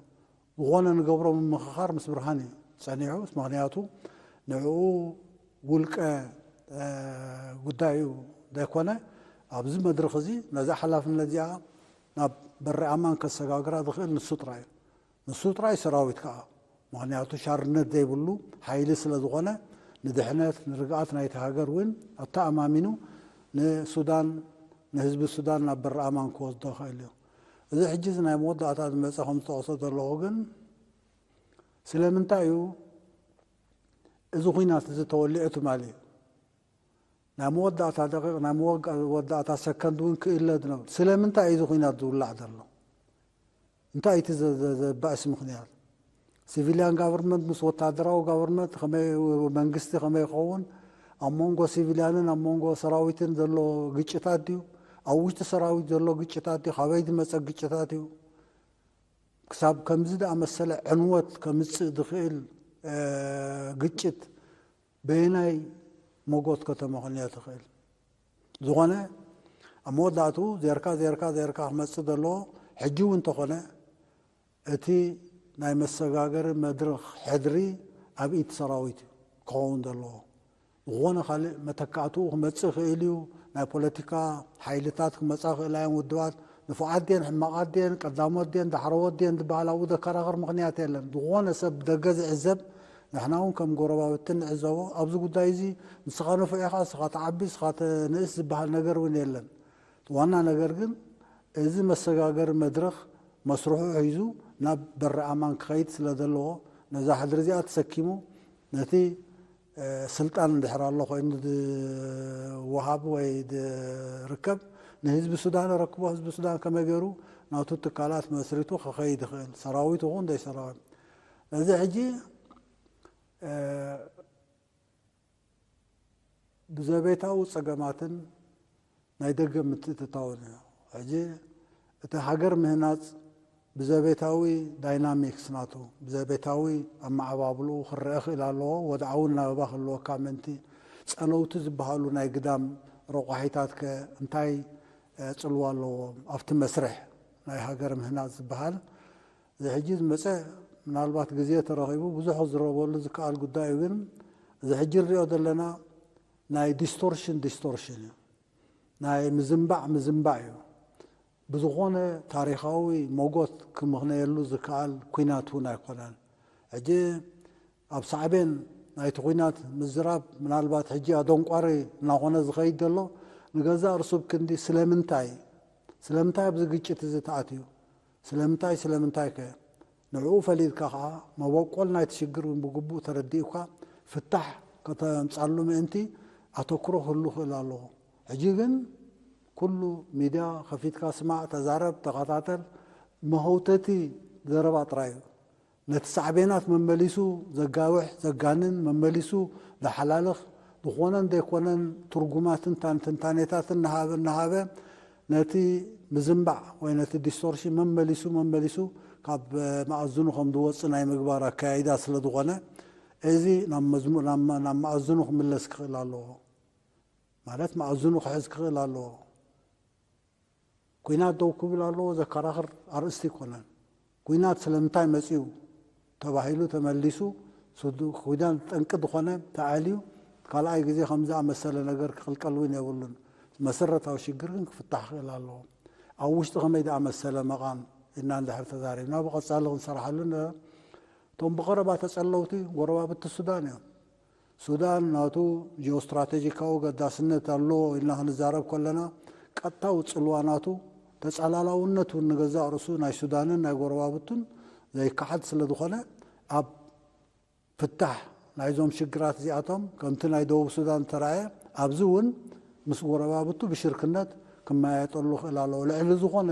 ዝኾነ ንገብሮ ምምኽኻር ምስ ብርሃን እዩ ጸኒሑ። ምኽንያቱ ንዕኡ ውልቀ ጉዳይ እዩ ዘይኮነ ኣብዚ መድረኽ እዚ ነዛ ሓላፍነት እዚኣ ናብ በሪ ኣማን ከሰጋግራ ዝኽእል ንሱ ጥራይ እዩ። ንሱ ጥራይ ሰራዊት ከኣ ምኽንያቱ ሻርነት ዘይብሉ ሓይሊ ስለ ዝኾነ ንድሕነት ንርግኣት ናይቲ ሃገር እውን ኣተኣማሚኑ ንሱዳን ንህዝቢ ሱዳን ናብ በሪ ኣማን ክወስዶ ይኽእል እዩ። እዚ ሕጂ እዚ ናይ መወዳእታ ዝመፀ ከም ዝጠቕሶ ዘለኹ ግን ስለምንታይ እዩ እዚ ኹናት እዚ ተወሊዑ ትማሊ ናይ መወዳእታ ደቂቕ ናይ መወዳእታ ሰከንድ እውን ክእለ ዝነብር ስለምንታይ እዩ እዚ ኹናት ዝውላዕ ዘሎ? እንታይ እቲ ዘባእስ ምኽንያት? ሲቪልያን ጋቨርንመንት ምስ ወታደራዊ ጋቨርንመንት መንግስቲ ከመይ ይኸውን? ኣብ መንጎ ሲቪልያንን ኣብ መንጎ ሰራዊትን ዘሎ ግጭታት ድዩ? ኣብ ውሽጢ ሰራዊት ዘሎ ግጭታት ድዩ? ካበይ ዝመፀ ግጭታት እዩ? ክሳብ ከምዚ ዝኣመሰለ ዕንወት ከምፅእ ዝኽእል ግጭት በየናይ መጎት ከተመኽንዮ ትኽእል? ዝኾነ ኣብ መወዳእትኡ ዜርካ ዜርካ ዜርካ ክመፅእ ዘለዎ ሕጂ እውን እንተኾነ እቲ ናይ መሰጋገሪ መድረኽ ሕድሪ ኣብ ኢድ ሰራዊት እዩ ክኸውን ዘለዎ። ዝኾነ ካልእ መተካእትኡ ክመፅእ ይኽእል እዩ። ናይ ፖለቲካ ሓይልታት ክመፃ ይኽእላ እየን። ውድባት ንፉዓት ድየን ሕማቓት ድየን ቀዳሞት ድየን ዳሕረዎት ድየን ዝበሃል ኣብኡ ዘከራኽር ምኽንያት የለን። ዝኾነ ሰብ ብደገ ዝዕዘብ ንሕና እውን ከም ጎረባብቲ ንዕዘቦ። ኣብዚ ጉዳይ እዚ ንስኻ ንፉዕ ኢኻ፣ ንስኻ ትዓቢ፣ ንስኻ ትንእስ ዝበሃል ነገር እውን የለን። ዋና ነገር ግን እዚ መሰጋገሪ መድረኽ መስርሑ ሒዙ ናብ በሪ ኣማን ክኸይድ ስለ ዘለዎ ነዛ ሕድሪ እዚኣ ተሰኪሙ ነቲ ስልጣን እንድሕር ኣሎ ኮይኑ ዝወሃብ ወይ ዝርከብ ንህዝቢ ሱዳን ኣረክቦ ህዝቢ ሱዳን ከመይ ገይሩ ናቱ ትካላት መስሪቱ ክኸይድ ይኽእል ሰራዊት ይኹን ዘይሰራዊት እዚ ሕጂ ብዘቤታዊ ጸገማትን ናይ ደገ ምትእትታውን እዩ። ሕጂ እቲ ሃገር ምህናጽ ብዘቤታዊ ዳይናሚክስ ናቱ ብዘቤታዊ ኣመዓባብልኡ ክረአ ክእል ኣለዎ። ወድዓዊ ናበባ ክህልወካ ምእንቲ ጸለውቲ ዝበሃሉ ናይ ግዳም ረቋሒታት ከ እንታይ ጽልዋ ኣለዎም ኣብቲ መስርሕ? ናይ ሃገር ምህናጽ ዝበሃል። እዚ ሕጂ ዝመጸ ምናልባት ግዜ ተረኺቡ ብዙሕ ክዝረበሉ ዝከኣል ጉዳይ እዩ። ግን እዚ ሕጂ ንሪኦ ዘለና ናይ ዲስቶርሽን ዲስቶርሽን እዩ። ናይ ምዝንባዕ ምዝንባዕ እዩ። ብዝኾነ ታሪኻዊ ሞጎት ክምኽነየሉ ዝከኣል ኲናት እውን ኣይኮነን። ሕጂ ኣብ ሳዕቤን ናይቲ ኲናት ምዝራብ ምናልባት ሕጂ ኣደንቋሪ እናኾነ ዝኸይድ ዘሎ፣ ንገዛእ ርእሱ ብክንዲ ስለምንታይ ስለምንታይ ኣብዚ ግጭት እዚ ተኣትዩ? ስለምንታይ ስለምንታይ ከ? ንዕኡ ፈሊጥካ ኸዓ መበቆል ናይቲ ሽግር እውን ብግቡእ ተረዲእካ ፍታሕ ከተምጻሉ ምእንቲ ኣተኩሮ ክህሉ ክእል ኣለዎ። ሕጂ ግን ኩሉ ሚድያ ከፊትካ ስማዕ፣ ተዛረብ፣ ተኸታተል፣ መህውተቲ ዘረባ ጥራይ እዩ። ነቲ ሳዕቤናት መመሊሱ ዘጋውሕ፣ ዘጋንን፣ መመሊሱ ዘሓላልኽ፣ ዝኾነን ዘይኮነን ትርጉማትን ታን-፣ ትንታኔታትን እናሃበ እናሃበ ነቲ ምዝንባዕ ወይ ነቲ ዲስቶርሽን መመሊሱ መመሊሱ ካብ መኣዝኑ ከም ዝወፅእ ናይ ምግባር ኣካያይዳ ስለ ዝኾነ፣ እዚ ናብ መዝሙ-፣ ናብ መ-፣ ናብ መኣዝኑ ክምለስ ክኽእል ኣለዎ። ማለት መኣዝኑ ክሕዝ ክኽእል ኣለዎ። ኲናት ደው ክብል ኣለዎ ዘከራኽር ኣርእስቲ ኣይኮነን። ኲናት ስለምንታይ መጺኡ ተባሂሉ ተመሊሱ፣ ስዱ-፣ ኲናት ጠንቂ ዝኾነ ተኣልዩ፣ ካልኣይ ግዜ ከም ዝኣመሰለ ነገር ክቕልቀል እውን የብሉን። መሰረታዊ ሽግር ግን ክፍታሕ ክኽእል ኣለዎ። ኣብ ውሽጢ ከመይ ዝኣመሰለ መቓን ኢልና እንድሕር ተዛሪብና፣ ብቐጻሊ ክንሰርሓሉ ን-፣ እቶም ብቐረባ ተጸለውቲ ጎረባብቲ ሱዳን እዮም። ሱዳን ናቱ ጂኦስትራቴጂካዊ ገዳስነት ኣለዎ ኢልና ክንዛረብ ከለና፣ ቀጥታዊ ጽልዋ ናቱ ተጻላላውነት እውን ንገዛእ ርእሱ ናይ ሱዳንን ናይ ጎረባብቱን ዘይከሓድ ስለ ዝኾነ፣ ኣብ ፍታሕ ናይዞም ሽግራት እዚኣቶም ከምቲ ናይ ደቡብ ሱዳን ተራእየ፣ ኣብዚ እውን ምስ ጎረባብቱ ብሽርክነት ክመያየጠሉ ክእል ኣለዎ። ልዕሊ ዝኾነ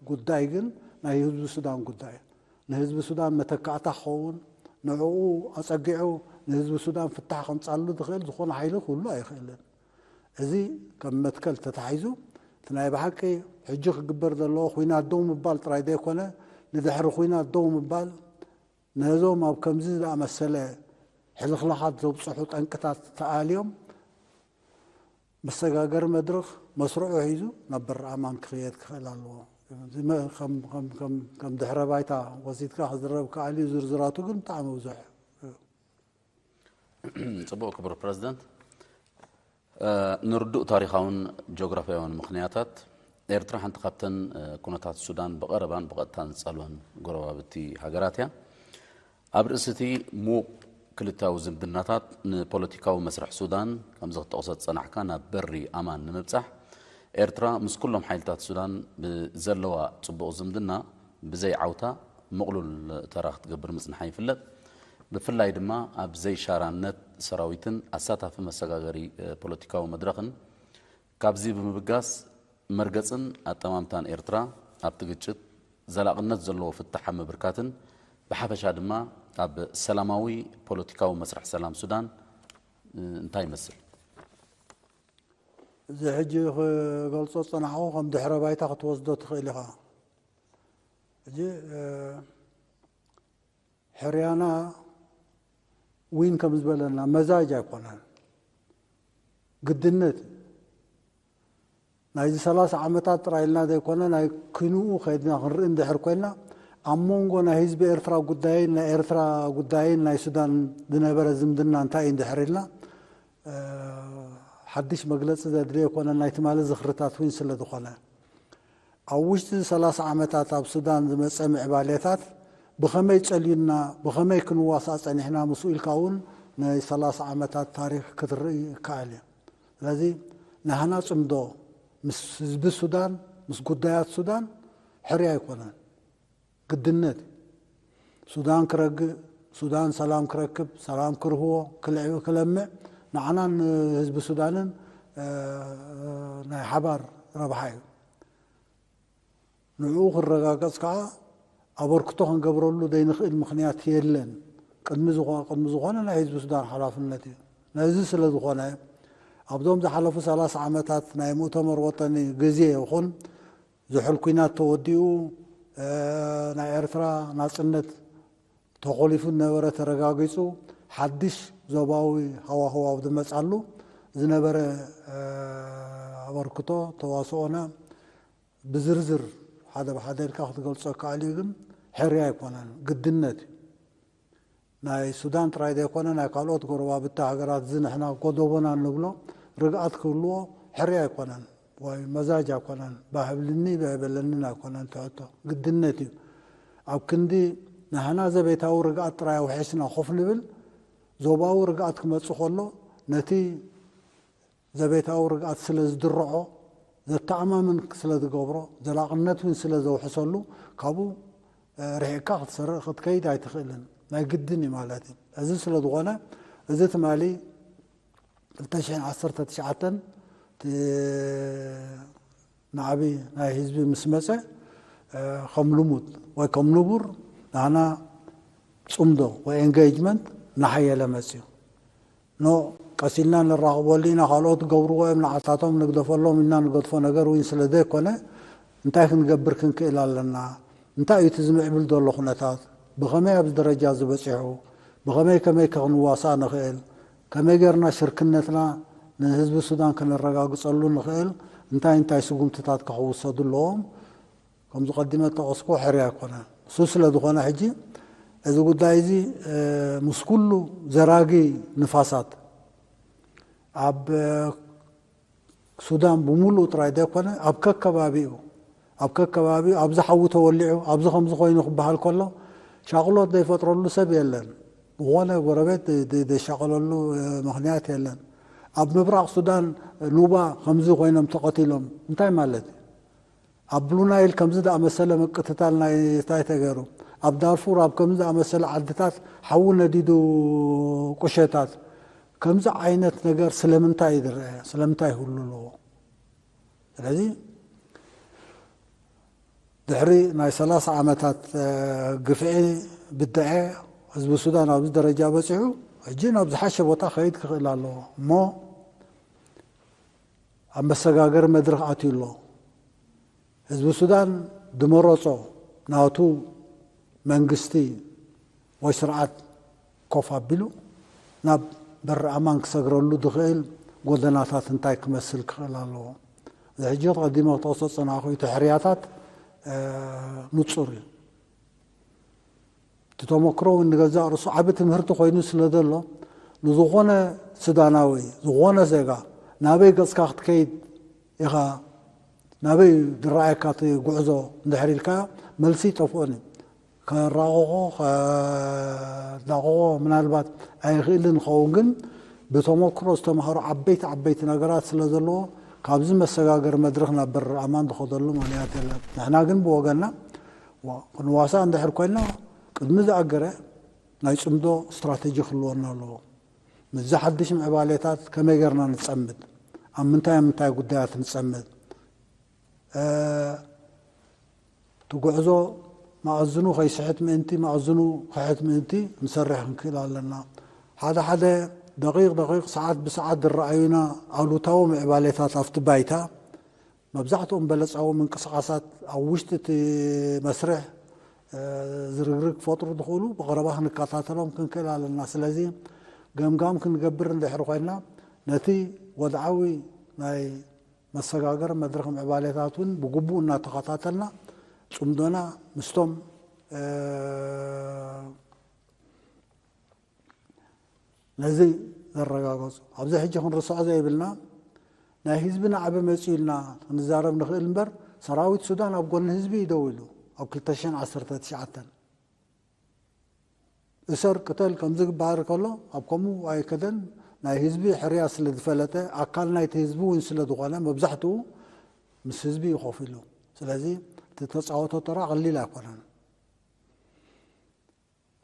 ጉዳይ ግን ናይ ህዝቢ ሱዳን ጉዳይ እዩ። ንህዝቢ ሱዳን መተካእታ ክኸውን፣ ንዕኡ ኣጸጊዑ ንህዝቢ ሱዳን ፍታሕ ከምጻሉ ዝኽእል ዝኾነ ሓይሊ ክህሉ ኣይኽእልን። እዚ ከም መትከል ተታሒዙ፣ እቲ ናይ ብሓቂ ሕጂ ክግበር ዘለዎ ኲናት ደው ምባል ጥራይ ዘይኮነ፣ ንድሕሪ ኲናት ደው ምባል፣ ነዞም ኣብ ከምዚ ዝኣመሰለ ሕልኽላኻት ዘብጽሑ ጠንቅታት ተኣልዮም፣ መሰጋገሪ መድረኽ መስርዑ ሒዙ ናብ በሪ ኣማን ክኽየድ ክኽእል ኣለዎ። እዚ መ-፣ ከም፣ ከም፣ ከም፣ ከም ድሕረ ባይታ ወሲድካ ክዝረብ ከኣል እዩ። ዝርዝራቱ ግን ብጣዕሚ ብዙሕ እዩ። ጽቡቕ ክቡር ፕረዚደንት፣ እ፣ ንርዱእ ታሪኻውን ጂኦግራፍያውን ምኽንያታት ኤርትራ ሓንቲ ካብተን፣ እ፣ ኩነታት ሱዳን ብቐረባን ብቐጥታን ዝጸልወን ጎረባብቲ ሃገራት እያ። ኣብ ርእሲ እቲ ምዉቕ ክልተያዊ ዝምድናታት ንፖለቲካዊ መስርሕ ሱዳን ከምዚ ክትጠቕሶ ዝጸናሕካ ናብ በሪ ኣማን ንምብጻሕ ኤርትራ ምስ ኩሎም ሓይልታት ሱዳን ብዘለዋ ጽቡቕ ዝምድና ብዘይ ዓውታ ምቕሉል ተራ ክትገብር ምጽንሓ ይፍለጥ። ብፍላይ ድማ ኣብ ዘይሻራነት ሰራዊትን ኣሳታፊ መሰጋገሪ ፖለቲካዊ መድረኽን ካብዚ ብምብጋስ መርገጽን ኣጠማምታን ኤርትራ ኣብቲ ግጭት ዘላቕነት ዘለዎ ፍታሕ ኣብ ምብርካትን ብሓፈሻ ድማ ኣብ ሰላማዊ ፖለቲካዊ መስርሕ ሰላም ሱዳን እንታይ ይመስል? እዚ ሕጂ ክገልጾ ዝጸናሕኩ ከም ድሕረ ባይታ ክትወስዶ ትኽእል ኢኻ። ሕጂ፣ እ፣ ሕርያና ዊን ከም ዝበለና መዛጅ ኣይኮነን፣ ግድነት እዩ። ናይዚ ሰላሳ ዓመታት ጥራይ ኢልና ዘይኮነ፣ ናይ ኪንኡ ከይድና ክንርኢ እንድሕር ኮይና፣ ኣብ መንጎ ናይ ህዝቢ ኤርትራ ጉዳይን ናይ ኤርትራ ጉዳይን ናይ ሱዳን ዝነበረ ዝምድና እንታይ እዩ እንድሕር ኢልና፣ እ፣ ሓድሽ መግለጺ ዘድልዮ ኣይኮነን፣ ናይ ትማሊ ዝኽርታት እውን ስለ ዝኾነ። ኣብ ውሽጢ ሰላሳ ዓመታት ኣብ ሱዳን ዝመጸ ምዕባሌታት ብኸመይ ጸልዩና፣ ብኸመይ ክንዋሳእ ጸኒሕና ምስኡ ኢልካ እውን ናይ ሰላሳ ዓመታት ታሪኽ ክትርኢ ይከኣል እዩ። ስለዚ ናህና ጽምዶ ምስ ህዝቢ ሱዳን፣ ምስ ጉዳያት ሱዳን ሕርያ ኣይኮነን። ግድነት እዩ። ሱዳን ክረግእ፣ ሱዳን ሰላም ክረክብ፣ ሰላም ክርህዎ፣ ክልዕቢ፣ ክለምዕ ንዓናን ንህዝቢ ሱዳንን፣ እ፣ ናይ ሓባር ረብሓ እዩ። ንዕኡ ክረጋገጽ ከኣ ኣበርክቶ ክንገብረሉ ዘይንኽእል ምኽንያት የለን። ቅድሚ ዝኾ-፣ ቅድሚ ዝኾነ ናይ ህዝቢ ሱዳን ሓላፍነት እዩ። ነዚ ስለ ዝኾነ ኣብዞም ዝሓለፉ ሰላሳ ዓመታት ናይ ሙእተመር ወጠኒ ግዜ ይኹን ዝሑል ኲናት ተወዲኡ፣ እ፣ ናይ ኤርትራ ናጽነት ተኾሊፉ ዝነበረ ተረጋጊጹ፣ ሓድሽ ዞባዊ ሃዋህው ኣብ ዝመጻሉ ዝነበረ፣ እ፣ ኣበርክቶ ተዋስኦና ብዝርዝር ሓደ ብሓደ ኢልካ ክትገልጾ ይከኣል እዩ፣ ግን ሕርያ ኣይኮነን፣ ግድነት እዩ። ናይ ሱዳን ጥራይ ዘይኮነ ናይ ካልኦት ጎረባብቲ ሃገራት፣ እዚ ንሕና ጎደቦና እንብሎ ርግኣት ክህልዎ ሕርያ ኣይኮነን ወይ መዛጅ ኣይኮነን፣ ባህብልኒ በለንን ኣይኮነን ትሕቶ፣ ግድነት እዩ። ኣብ ክንዲ ንሕና ዘቤታዊ ርግኣት ጥራይ ኣውሒስና ኮፍ ንብል፣ ዞባዊ ርግኣት ክመጽእ ከሎ ነቲ ዘቤታዊ ርግኣት ስለ ዝድርዖ፣ ዘተኣማምን ስለ ዝገብሮ፣ ዘላቕነት እውን ስለ ዘውሕሰሉ፣ ካብኡ ርሒቕካ ክትሰርቕ ክትከይድ ኣይትኽእልን፣ ናይ ግድን እዩ ማለት እዩ። እዚ ስለ ዝኾነ፣ እዚ ትማሊ ክልተ ሽሕን ዓሰርተ ትሽዓተን እቲ ናዕቢ ናይ ህዝቢ ምስ መጸ፣ ከም ልሙድ ወይ ከም ንቡር ንሕና ጽምዶ ወይ ኤንጌጅመንት እናሓየለ መጽዩ። ኖ፣ ቀስ ኢልና ንራኸበሉ ኢና፣ ካልኦት ክገብርዎ እዮም፣ ንዓታቶም ንግደፈሎም ኢልና ንገድፎ ነገር እውን ስለ ዘይኮነ፣ እንታይ ክንገብር ክንክእል ኣለና? እንታይ እዩ እቲ ዝምዕብል ዘሎ ኩነታት? ብኸመይ ኣብዚ ደረጃ እዚ በጺሑ? ብኸመይ ከመይ ከ ክንዋሳእ ንኽእል? ከመይ ጌርና ሽርክነትና ንህዝቢ ሱዳን ከነረጋግጸሉ ንኽእል? እንታይ እንታይ ስጉምትታት ከ ክውሰዱ ኣለዎም? ከምዚ ቀዲመ ጠቐስኩ ሕርያ ኣይኮነን። እሱ ስለ ዝኾነ ሕጂ እዚ ጉዳይ እዚ፣ እ፣ ምስ ኩሉ ዘራጊ ንፋሳት ኣብ፣ እ፣ ሱዳን ብምሉኡ ጥራይ ዘይኮነ ኣብ ከከባቢኡ፣ ኣብ ከከባቢኡ ኣብዚ ሓዊ ተወሊዑ፣ ኣብዚ ከምዚ ኮይኑ ክበሃል ከሎ ሻቕሎት ዘይፈጥረሉ ሰብ የለን። ዝኾነ ጎረቤት ደ-፣ ደ-፣ ደሻቐለሉ፣ እ፣ ምኽንያት የለን። ኣብ ምብራቕ ሱዳን ኑባ ከምዚ ኮይኖም ተቐቲሎም እንታይ ማለት እዩ? ኣብ ብሉ ናይል ከምዚ ዝኣመሰለ ምቅትታል ናይ እንታይ ተገይሩ? ኣብ ዳርፉር ኣብ ከምዚ ዝኣመሰለ ዓድታት ሓዊ ነዲዱ ቁሸታት፣ ከምዚ ዓይነት ነገር ስለምንታይ እዩ ዝረአ? ስለምንታይ ይህሉ ኣለዎ? ስለዚ ድሕሪ ናይ ሰላሳ ዓመታት፣ እ፣ ግፍዒ፣ ብድዐ፣ ህዝቢ ሱዳን ኣብዚ ደረጃ በጺሑ፣ ሕጂ ናብ ዝሓሸ ቦታ ከይድ ክኽእል ኣለዎ። እሞ ኣብ መሰጋገሪ መድረኽ ኣትዩ ኣሎ። ህዝቢ ሱዳን ዝመረጾ ናቱ መንግስቲ ወይ ስርዓት ኮፍ ኣቢሉ ናብ በሪ ኣማን ክሰግረሉ ዝኽእል ጎደናታት እንታይ ክመስል ክኽእል ኣለዎ? እዚ ሕጂ ቀዲመ ክጠቕሶ ዝጸናሕኩ እቲ ሕርያታት፣ እ፣ ንጹር እዩ። እቲ ተመክሮ እውን ንገዛእ ርእሱ ዓቢ ትምህርቲ ኮይኑ ስለ ዘሎ፣ ንዝኾነ ሱዳናዊ፣ ዝኾነ ዜጋ፣ ናበይ ገጽካ ክትከይድ ኢኻ፣ ናበይ ዝረኣየካ እቲ ጉዕዞ እንድሕር ኢልካ፣ መልሲ ይጠፍኦን እዩ። ከራቕቖ፣ ከዳቕቖ ምናልባት ኣይኽእልን ይኸውን፣ ግን ብተመክሮ ዝተምሃሩ ዓበይቲ ዓበይቲ ነገራት ስለ ዘለዎ፣ ካብዚ መሰጋገሪ መድረኽ ናብ በሪ ኣማን ዝኸደሉ ምኽንያት የለን። ንሕና ግን ብወገንና፣ ዋ-፣ ክንዋሳእ እንድሕር ኮይንና፣ ቅድሚ ዝኣገረ ናይ ጽምዶ ስትራተጂ ክህልወና ኣለዎ። ምስዚ ሓድሽ ምዕባሌታት ከመይ ጌርና ንጸምድ? ኣብ ምንታይ ኣብ ምንታይ ጉዳያት ንጸምድ? እ፣ እቲ ጉዕዞ መኣዝኑ ከይስሕት ምእንቲ፣ መኣዝኑ ክሕት ምእንቲ ክንሰርሕ ክንክእል ኣለና። ሓደ ሓደ ደቂቕ ደቂቕ፣ ሰዓት ብሰዓት ዝረኣዩና ኣሉታዊ ምዕባሌታት ኣብቲ ባይታ፣ መብዛሕትኦም በለጻዊ ምንቅስቓሳት ኣብ ውሽጢ እቲ መስርሕ፣ እ፣ ዝርግርግ ክፈጥሩ ዝኽእሉ ብቐረባ ክንከታተሎም ክንክእል ኣለና። ስለዚ ገምጋም ክንገብር እንድሕር ኮይንና፣ ነቲ ወድዓዊ ናይ መሰጋገሪ መድረኽ ምዕባሌታት እውን ብግቡእ እናተኸታተልና፣ ጽምዶና ምስቶም፣ እ፣ ነዚ ዘረጋገጹ። ኣብዚ ሕጂ ክንርስዖ ዘይብልና፣ ናይ ህዝቢ ናዕቢ መጺኡ ኢልና ክንዛረብ ንኽእል እምበር፣ ሰራዊት ሱዳን ኣብ ጎኒ ህዝቢ እዩ ደው ኢሉ። ኣብ ክልተ ሽሕን ዓሰርተ ትሽዓተን እሰር ቅተል ከምዚ ክበሃል ከሎ፣ ኣብ ከምኡ ኣይከደን። ናይ ህዝቢ ሕርያ ስለ ዝፈለጠ፣ ኣካል ናይቲ ህዝቢ እውን ስለ ዝኾነ፣ መብዛሕትኡ ምስ ህዝቢ እዩ ኮፍ ኢሉ። ስለዚ እቲ ተጻወቶ ተራ ቀሊል ኣይኮነን።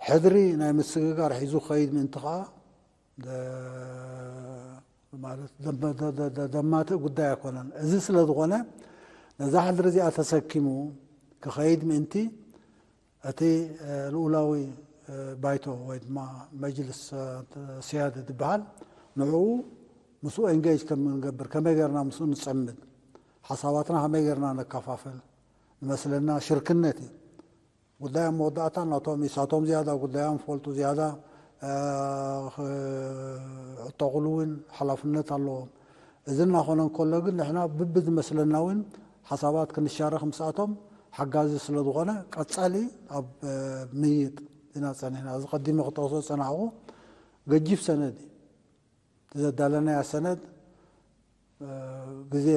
ሕድሪ ናይ ምስግጋር ሒዙ ክኸይድ ምእንቲ ኸዓ፣ ደ-፣ ማለት ደመ-፣ ደ-፣ ደ-፣ ደ-፣ ደማትእ ጉዳይ ኣይኮነን። እዚ ስለ ዝኾነ፣ ነዛ ሕድሪ እዚኣ ተሰኪሙ ክኸይድ ምእንቲ፣ እቲ፣ እ፣ ልኡላዊ፣ እ፣ ባይቶ ወይ ድማ መጅልስ፣ እ፣ ስያደ ዝበሃል፣ ንዕኡ ምስኡ ኤንጌጅ ከም እንገብር፣ ከመይ ጌርና ምስኡ ንጸምድ፣ ሓሳባትና ከመይ ጌርና ነካፋፍል፣ ንመስለና ሽርክነት እዩ። ጉዳይ ኣብ መወዳእታ ናቶም እዩ። ንሳቶም ዝያዳ ጉዳዮም ፈልጡ፣ ዝያዳ፣ እ፣ ክዕጠቕሉ እውን ሓላፍነት ኣለዎም። እዚ እናኾነ እንከሎ ግን ንሕና ብብዝመስለና እውን ሓሳባት ክንሻረኽ ምስኣቶም ሓጋዚ ስለ ዝኾነ ቀጻሊ ኣብ ምይጥ ኢና ጸኒሕና። እዚ ቀዲመ ክጠቕሶ ዝጸናሕኩ ገጂፍ ሰነድ እዩ። ዘዳለናያ ሰነድ ግዜ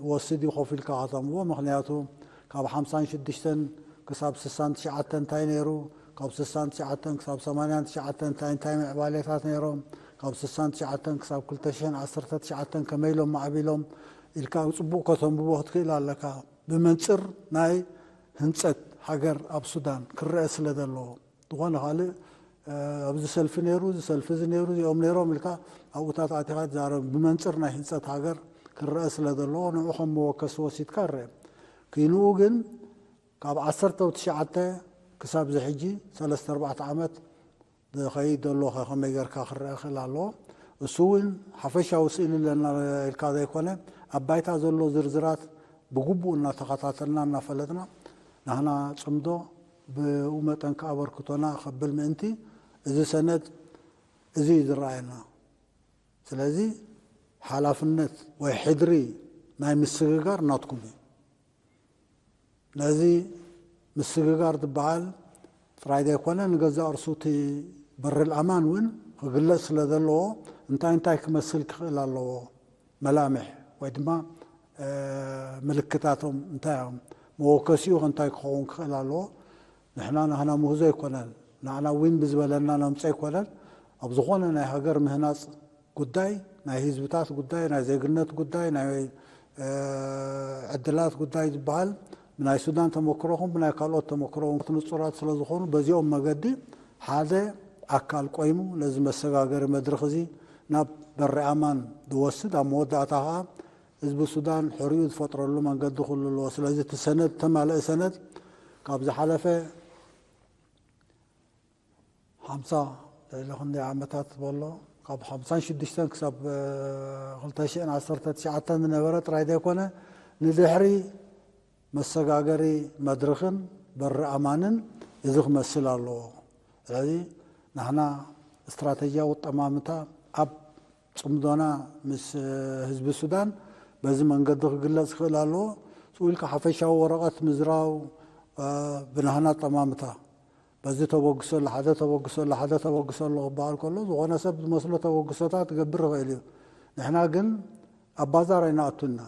ወስድ እዩ ኮፍ ኢልካ ከተንብቦ። ምክንያቱ ካብ ሓምሳን ሽዱሽተን ክሳብ ስሳን ትሽዓተን እንታይ ነይሩ፣ ካብ ስሳን ትሽዓተን ክሳብ ሰማንያን ትሽዓተን እንታይ እንታይ ምዕባሌታት ነይሮም፣ ካብ ስሳን ትሽዓተን ክሳብ ክልተ ሽሕን ዓሰርተ ትሽዓተን ከመይ ኢሎም ማዕቢሎም ኢልካ ጽቡቕ ከተንብቦ ክትክእል ኣለካ። ብመንጽር ናይ ህንጸት ሃገር ኣብ ሱዳን ክረአ ስለ ዘለዎ፣ ዝኾነ ካልእ ኣብዚ ሰልፊ ነይሩ፣ እዚ ሰልፊ እዚ ነይሩ፣ እዚኦም ነይሮም ኢልካ ኣብኡታት ኣቲኻ ትዛረብ። ብመንጽር ናይ ህንጸት ሃገር ክረአ ስለ ዘለዎ ንዑ ከም መወከሲ ወሲድካ ይረአ። ክይንኡ ግን ካብ ዓሰርተ ትሽዓተ ክሳብ እዚ ሕጂ ሰለስተ ኣርባዕተ ዓመት ዝኸይድ ዘሎ ከ ከመይ ጌርካ ክረአ ክእል ኣለዎ። እሱ እውን ሓፈሻዊ ስእሊ ኣለና ኢልካ ዘይኮነ ኣብ ባይታ ዘሎ ዝርዝራት ብግቡእ እናተኸታተልና እናፈለጥና ናህና ጽምዶ ብኡ መጠን ከኣበርክቶና ከብል ምእንቲ እዚ ሰነድ እዚ እዩ ዝረኣየና። ስለዚ ሓላፍነት ወይ ሕድሪ ናይ ምስግጋር ናትኩም እዩ። ነዚ ምስግጋር ዝበሃል ጥራይ ዘይኮነ ንገዛእ ርእሱ እቲ በርል ኣማን እውን ክግለጽ ስለ ዘለዎ እንታይ እንታይ ክመስል ክኽእል ኣለዎ፣ መላምሕ ወይ ድማ ምልክታቶም እንታይ እዮም፣ መወከሲኡ እንታይ ክኸውን ክኽእል ኣለዎ። ንሕና ናህና ምህዞ ኣይኮነን፣ ንዓና ዊን ብዝበለና ነምጾ ኣይኮነን። ኣብ ዝኾነ ናይ ሃገር ምህናጽ ጉዳይ፣ ናይ ህዝብታት ጉዳይ፣ ናይ ዜግነት ጉዳይ፣ ናይ ዕድላት ጉዳይ ዝበሃል ብናይ ሱዳን ተመክሮኹም ብናይ ካልኦት ተመክሮኹም ንጹራት ስለ ዝኾኑ በዚኦም መገዲ ሓደ ኣካል ቆይሙ ነዚ መሰጋገሪ መድረኽ እዚ ናብ በሪ ኣማን ዝወስድ፣ ኣብ መወዳእታ ኸዓ ህዝቢ ሱዳን ሕሪኡ ዝፈጥረሉ መንገዲ ኩሉ ኣለዎ። ስለዚ እቲ ሰነድ ተማልአ ሰነድ ካብ ዝሓለፈ ሓምሳ ልዕሊ ክንደይ ዓመታት ዝበሎ ካብ ሓምሳን ሽዱሽተን ክሳብ ክልተ ሽሕን ዓሰርተ ትሽዓተን ዝነበረ ጥራይ ዘይኮነ ንድሕሪ መሰጋገሪ መድረኽን በሪ ኣማንን እዚ ክመስል ኣለዎ። ስለዚ ንሕና ስትራተጂያዊ ጠማምታ ኣብ ጽምዶና ምስ ህዝቢ ሱዳን በዚ መንገዲ ክግለጽ ክኽእል ኣለዎ። ስኡ ኢልካ ሓፈሻዊ ወረቐት ምዝራው ብናህና ጠማምታ በዚ ተበግሶ ኣሎ፣ ሓደ ተበግሶ ኣሎ፣ ሓደ ተበግሶ ኣሎ ክበሃል ከሎ ዝኾነ ሰብ ዝመስሎ ተበግሶታት ክገብር ይኽእል እዩ። ንሕና ግን ኣብ ባዛር ኣይንኣቱና።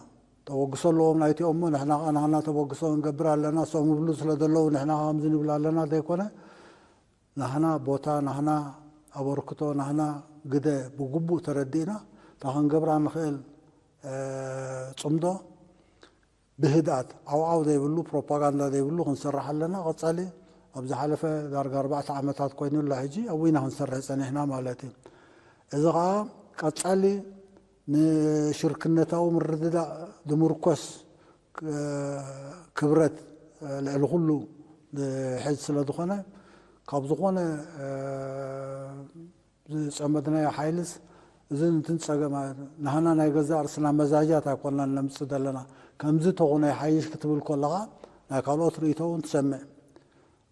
ተበግሶ ኣለዎም ናይቲኦም እሞ ንሕና ከኣ ናህና ተበግሶ ክንገብር ኣለና፣ እሶም ይብሉ ስለ ዘለዉ ንሕና ከምዚ ንብል ኣለና ዘይኮነ ናህና ቦታ፣ ናህና ኣበርክቶ፣ ናህና ግደ ብግቡእ ተረዲእና እታ ክንገብራ ንኽእል ጽምዶ ብህድኣት ዓውዓው ዘይብሉ ፕሮፓጋንዳ ዘይብሉ ክንሰርሕ ኣለና። ቀጻሊ ኣብ ዝሓለፈ ዳርጋ ኣርባዕተ ዓመታት ኮይኑ ኣሎ ሕጂ ኣብኡ ኢና ክንሰርሕ ጸኒሕና ማለት እዩ። እዚ ኸዓ ቀጻሊ ንሽርክነታዊ ምርድዳእ ዝምርኮስ ክብረት ልዕሊ ኩሉ ዝሕዝ ስለ ዝኾነ ካብ ዝኾነ ዝጸመድናዮ ሓይልስ እዚ እንትን ጸገም ናህና ናይ ገዛእ ርእስና መዛጃት ኣይኮንና ነምጽእ ዘለና። ከምዚ ተኹነ ይሓይሽ ክትብል ከለኻ ናይ ካልኦት ርእይቶ እውን ትሰምዕ።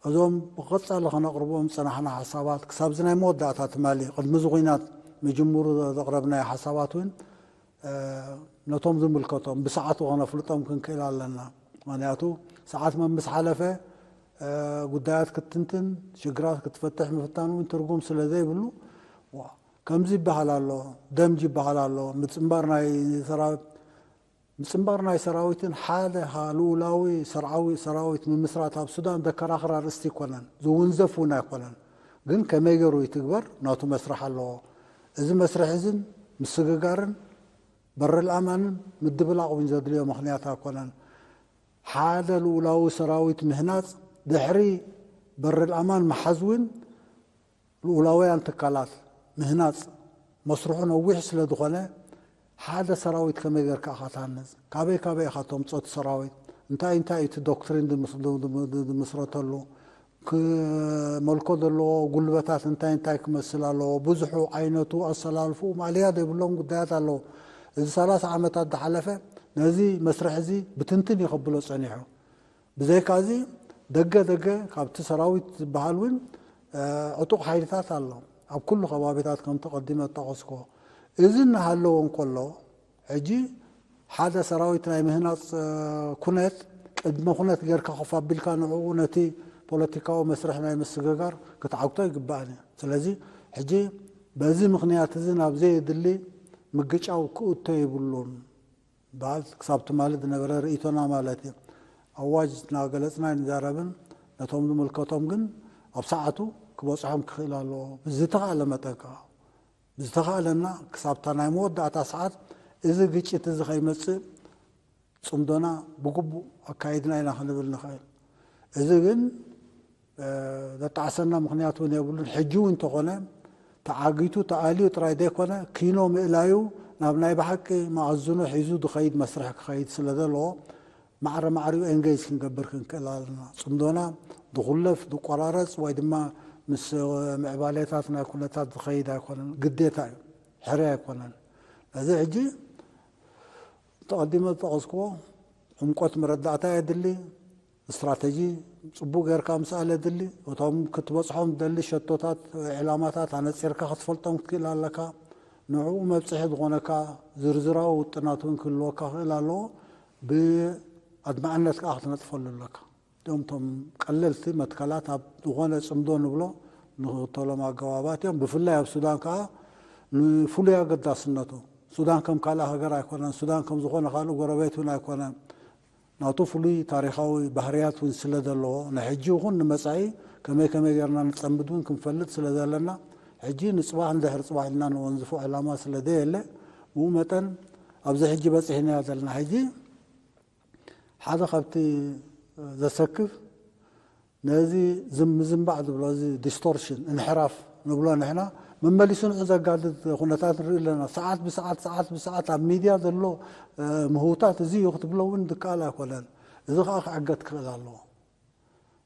እዞም ብቐጻሊ ከነቕርቦም ዝጸናሕና ሓሳባት ክሳብ እዚ ናይ መወዳእታ ትማሊ ቅድሚ እዚ ኹናት ምጅምሩ ዘቕረብናዮ ሓሳባት እውን ነቶም ዝምልከቶም ብሰዓቱ ከነፍልጦም ክንክእል ኣለና። ምክንያቱ ሰዓት መምስ ሓለፈ ጉዳያት ክትትንትን ሽግራት ክትፈትሕ ምፍታን እውን ትርጉም ስለ ዘይብሉ ከምዚ ይበሃል ኣሎ፣ ደምጅ ይበሃል ኣሎ፣ ምጽንባር ናይ ሰራዊት ምጽንባር ናይ ሰራዊትን ሓደ ልኡላዊ ሰርዓዊ ሰራዊት ምምስራት ኣብ ሱዳን ዘከራኽር ኣርእስቲ ኣይኮነን፣ ዝውንዘፍ እውን ኣይኮነን። ግን ከመይ ገይሩ ይትግበር ናቱ መስርሕ ኣለዎ። እዚ መስርሕ እዝን ምስግጋርን በርል ኣማንን ምድብላቕ እውን ዘድልዮ ምኽንያት ኣይኮነን። ሓደ ልኡላዊ ሰራዊት ምህናጽ ድሕሪ በርል ኣማን ምሓዝ እውን ልኡላውያን ትካላት ምህናጽ መስርሑ ነዊሕ ስለ ዝኾነ ሓደ ሰራዊት ከመይ ጌርካ ኢኻ ትሃንጽ? ካበይ ካበይ ኢኻ ተምጽኦ እቲ ሰራዊት? እንታይ እንታይ እዩ እቲ ዶክትሪን ዝምስረተሉ? ክመልኮ ዘለዎ ጉልበታት እንታይ እንታይ ክመስል ኣለዎ? ብዙሑ ዓይነቱ ኣሰላልፍኡ ማእለያ ዘይብሎም ጉዳያት ኣለዉ። እዚ ሰላሳ ዓመታት ዝሓለፈ ነዚ መስርሕ እዚ ብትንትን እዩ ከብሎ ጸኒሑ። ብዘይካዚ ደገ ደገ ካብቲ ሰራዊት ዝበሃል እውን ዕጡቕ ሓይልታት ኣሎ ኣብ ኩሉ ከባቢታት ከምቲ ቀዲመ ዝጠቐስኩዎ። እዚ እናሃለወ እንከሎ ሕጂ ሓደ ሰራዊት ናይ ምህናፅ ኩነት ቅድመ ኩነት ጌርካ ኮፍ ኣቢልካ ንዕኡ ነቲ ፖለቲካዊ መስርሕ ናይ ምስግጋር ክትዓግቶ ኣይግባእን እዩ። ስለዚ ሕጂ በዚ ምኽንያት እዚ ናብ ዘየድሊ ምግጫው ክእቶ የብሉን በሃል። ክሳብ ትማሊ ዝነበረ ርእይቶና ማለት እዩ። ኣዋጅ እናገለጽና ኣይንዛረብን፣ ነቶም ዝምልከቶም ግን ኣብ ሰዓቱ ክበጽሖም ክኽእል ኣለዎ። ብዝተኻእለ መጠን ከዓ ብዝተኻእለና ክሳብታ ናይ መወዳእታ ሰዓት እዚ ግጭት እዚ ከይመጽእ ጽምዶና ብግቡእ ኣካይድና ኢና ክንብል ንኽእል። እዚ ግን ዘጣዕሰና ምኽንያት እውን የብሉን። ሕጂ እውን እንተኾነ ተዓጊቱ ተኣልዩ ጥራይ ዘይኮነ ኪኖ ምእላዩ ናብ ናይ ብሓቂ መኣዝኖ ሒዙ ዝኸይድ መስርሕ ክኸይድ ስለ ዘለዎ ማዕረ ማዕሪኡ ኤንጌጅ ክንገብር ክንክእል ኣለና። ጽምዶና ዝኹለፍ ዝቆራረጽ ወይ ድማ ምስ ምዕባሌታት ናይ ኩነታት ዝኸይድ ኣይኮነን፣ ግዴታ እዩ፣ ሕርያ ኣይኮነን። ነዚ ሕጂ ተቐዲመ ዝጠቐስክዎ ዕምቆት መረዳእታ የድሊ፣ ስትራተጂ ጽቡቕ ጌርካ ምስኣል የድሊ። እቶም ክትበጽሖም ትደሊ ሸቶታት፣ ዕላማታት ኣነጺርካ ክትፈልጦም ክትክእል ኣለካ። ንዕኡ መብጽሒ ዝኾነካ ዝርዝራዊ ውጥናት እውን ክህልወካ ክእል ኣለዎ። ብኣድማዕነት ከዓ ክትነጥፈሉ ኣለካ። እዚኦም እቶም ቀለልቲ መትከላት ኣብ ዝኾነ ጽምዶ ንብሎ ንኽተሎም ኣገባባት እዮም። ብፍላይ ኣብ ሱዳን ከዓ ንፍሉይ ኣገዳስነቱ ሱዳን ከም ካልእ ሃገር ኣይኮነን። ሱዳን ከም ዝኾነ ካልእ ጎረቤት እውን ኣይኮነን። ናቱ ፍሉይ ታሪኻዊ ባህርያት እውን ስለ ዘለዎ ንሕጂ ይኹን ንመጻኢ ከመይ ከመይ ጌርና ንጸምድ እውን ክንፈልጥ ስለ ዘለና ሕጂ ንጽባሕ ንድሕሪ ጽባሕ ኢልና ንወንዝፎ ዕላማ ስለ ዘየለ ብኡ መጠን ኣብዚ ሕጂ በጺሕናዮ ዘለና። ሕጂ ሓደ ካብቲ ዘሰክፍ ነዚ ዝም ዝምባዕ ዝብሎ እዚ ዲስቶርሽን እንሕራፍ ንብሎ ንሕና መመሊሱ ንዑ ዘጋድድ ኩነታት ንርኢ ኣለና። ሰዓት ብሰዓት ሰዓት ብሰዓት ኣብ ሚድያ ዘሎ ምህውታት እዚ እዩ ክትብሎ እውን ዝከኣል ኣይኮነን። እዚ ከዓ ክዕገት ክኽእል ኣለዎ።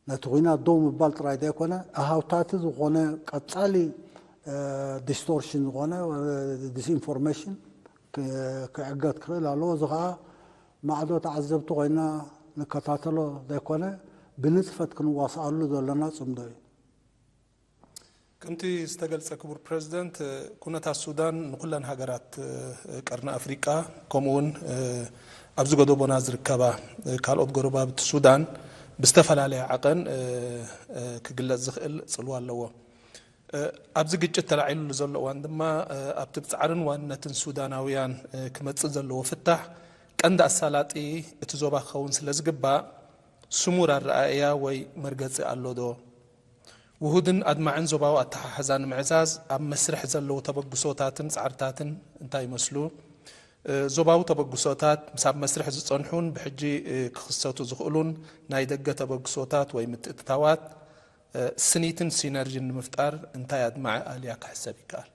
ነቲ ኲናት ደው ምባል ጥራይ ዘይኮነ ኣሃውታቲ ዝኾነ ቀጻሊ ዲስቶርሽን ዝኾነ ዲስኢንፎርሜሽን ክዕገት ክኽእል ኣለዎ። እዚ ከዓ ማዕዶ ተዓዘብቲ ኮይና ንከታተሎ ዘይኮነ ብንጥፈት ክንዋስኣሉ ዘለና ጽምዶ እዩ። ከምቲ ዝተገልጸ ክቡር ፕረዚደንት፣ ኩነታት ሱዳን ንኩለን ሃገራት ቀርኒ ኣፍሪቃ ከምኡ እውን ኣብዚ ጎደቦና ዝርከባ ካልኦት ጎረባብቲ ሱዳን ብዝተፈላለየ ዓቐን ክግለጽ ዝኽእል ጽልዋ ኣለዎ። ኣብዚ ግጭት ተላዒሉሉ ዘሎ እዋን ድማ ኣብቲ ብጻዕርን ዋንነትን ሱዳናውያን ክመጽእ ዘለዎ ፍታሕ ቀንዲ ኣሳላጢ እቲ ዞባ ክኸውን ስለ ዝግባእ ስሙር ኣረኣእያ ወይ መርገጺ ኣሎ ዶ? ውሁድን ኣድማዕን ዞባዊ ኣተሓሕዛ ንምዕዛዝ ኣብ መስርሕ ዘለዉ ተበግሶታትን ጻዕርታትን እንታይ ይመስሉ? ዞባዊ ተበግሶታት ምስ ኣብ መስርሕ ዝጸንሑን ብሕጂ ክኽሰቱ ዝኽእሉን ናይ ደገ ተበግሶታት ወይ ምትእትታዋት ስኒትን ሲነርጂን ንምፍጣር እንታይ ኣድማዒ ኣልያ ክሕሰብ ይከኣል?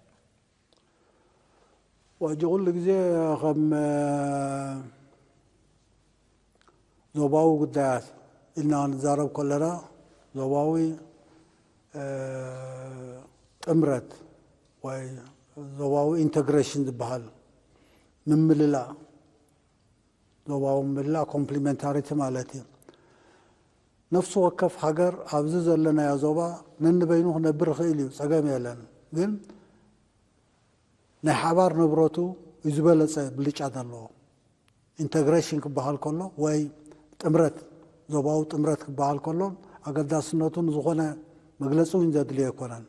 ዋጂ ኩሉ ግዜ ከም ዞባዊ ጉዳያት ኢልና ክንዛረብ ከለና ዞባዊ ጥምረት ወይ ዞባዊ ኢንተግሬሽን ዝበሃል ምምልላእ ዞባዊ ምምላእ ኮምፕሊመንታሪቲ ማለት እዩ። ነፍሲ ወከፍ ሃገር ኣብዚ ዘለናዮ ዞባ ነንበይኑ ክነብር ይኽእል እዩ፣ ጸገም የለን። ግን ናይ ሓባር ንብረቱ እዩ ዝበለጸ ብልጫ ዘለዎ። ኢንተግሬሽን ክበሃል ከሎ ወይ ጥምረት ዞባዊ ጥምረት ክበሃል ከሎ ኣገዳስነቱ ንዝኾነ መግለጺ እውን ዘድልዮ ኣይኮነን።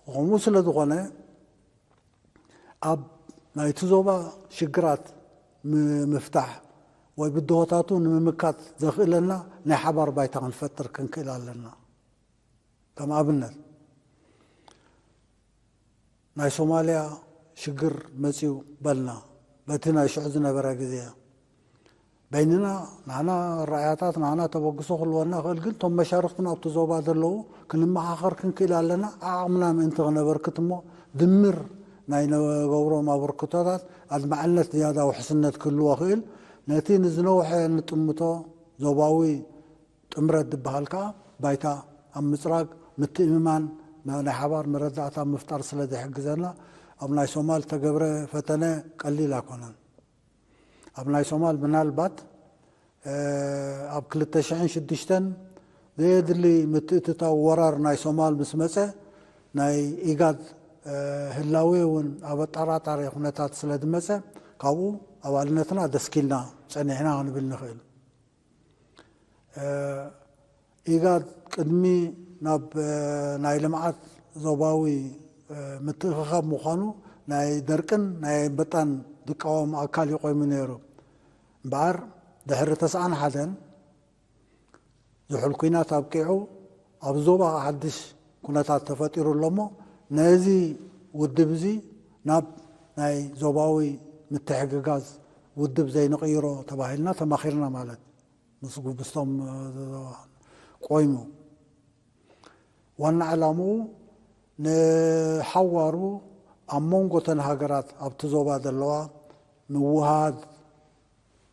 ከምኡ ስለ ዝኾነ ኣብ ናይቲ ዞባ ሽግራት ምፍታሕ ወይ ብድሆታቱ ንምምካት ዘኽእለና ናይ ሓባር ባይታ ክንፈጥር ክንክእል ኣለና። ከም ኣብነት ናይ ሶማልያ ሽግር መጺኡ በልና በቲ ናይ ሽዑ ዝነበረ ግዜ በይንና ናና ራእያታት ናና ተበግሶ ክልወና ክእል ግን ቶም መሻርክትና ኣብቲ ዞባ ዘለዉ ክንመኻኸር ክንክእል ኣለና። ዓቕምና ምእንቲ ክነበርክት እሞ ድምር ናይ ነገብሮም ኣበርክቶታት ኣድማዕነት ዝያዳ ውሕስነት ክህልዎ ክእል ነቲ ንዝነውሐ ንጥምቶ ዞባዊ ጥምረት ዝበሃል ከዓ ባይታ ኣብ ምፅራግ ምትእምማን ናይ ሓባር መረዳእታ ምፍጣር ስለ ዝሕግዘና ኣብ ናይ ሶማል ተገብረ ፈተነ ቀሊል ኣይኮነን። ኣብ ናይ ሶማል ምናልባት ኣብ ክልተ ሽሕን ሽዱሽተን ዘየድሊ ምትእትታው ወራር ናይ ሶማል ምስ መፀ ናይ ኢጋድ ህላዌ እውን ኣብ ኣጠራጣሪ ኩነታት ስለ ዝመፀ ካብኡ ኣባልነትና ደስኪልና ፀኒሕና ክንብል ንኽእል። ኢጋድ ቅድሚ ናብ ናይ ልምዓት ዞባዊ ምትእኽኻብ ምዃኑ ናይ ደርቅን ናይ ኣንበጣን ዝቃወም ኣካል እዩ ቆይሙ ነይሩ። እምበኣር ድሕሪ ተስዓን ሓደን ዝሑል ኲናት ኣብቂዑ ኣብ ዞባ ሓድሽ ኩነታት ተፈጢሩ ኣሎ እሞ ነዚ ውድብ እዚ ናብ ናይ ዞባዊ ምትሕግጋዝ ውድብ ዘይንቕይሮ ተባሂልና ተማኺርና ማለት ምስ ጉብስቶም ቆይሙ ዋና ዕላምኡ ንሓዋሩ ኣብ መንጎ ተን ሃገራት ኣብቲ ዞባ ዘለዋ ምውሃድ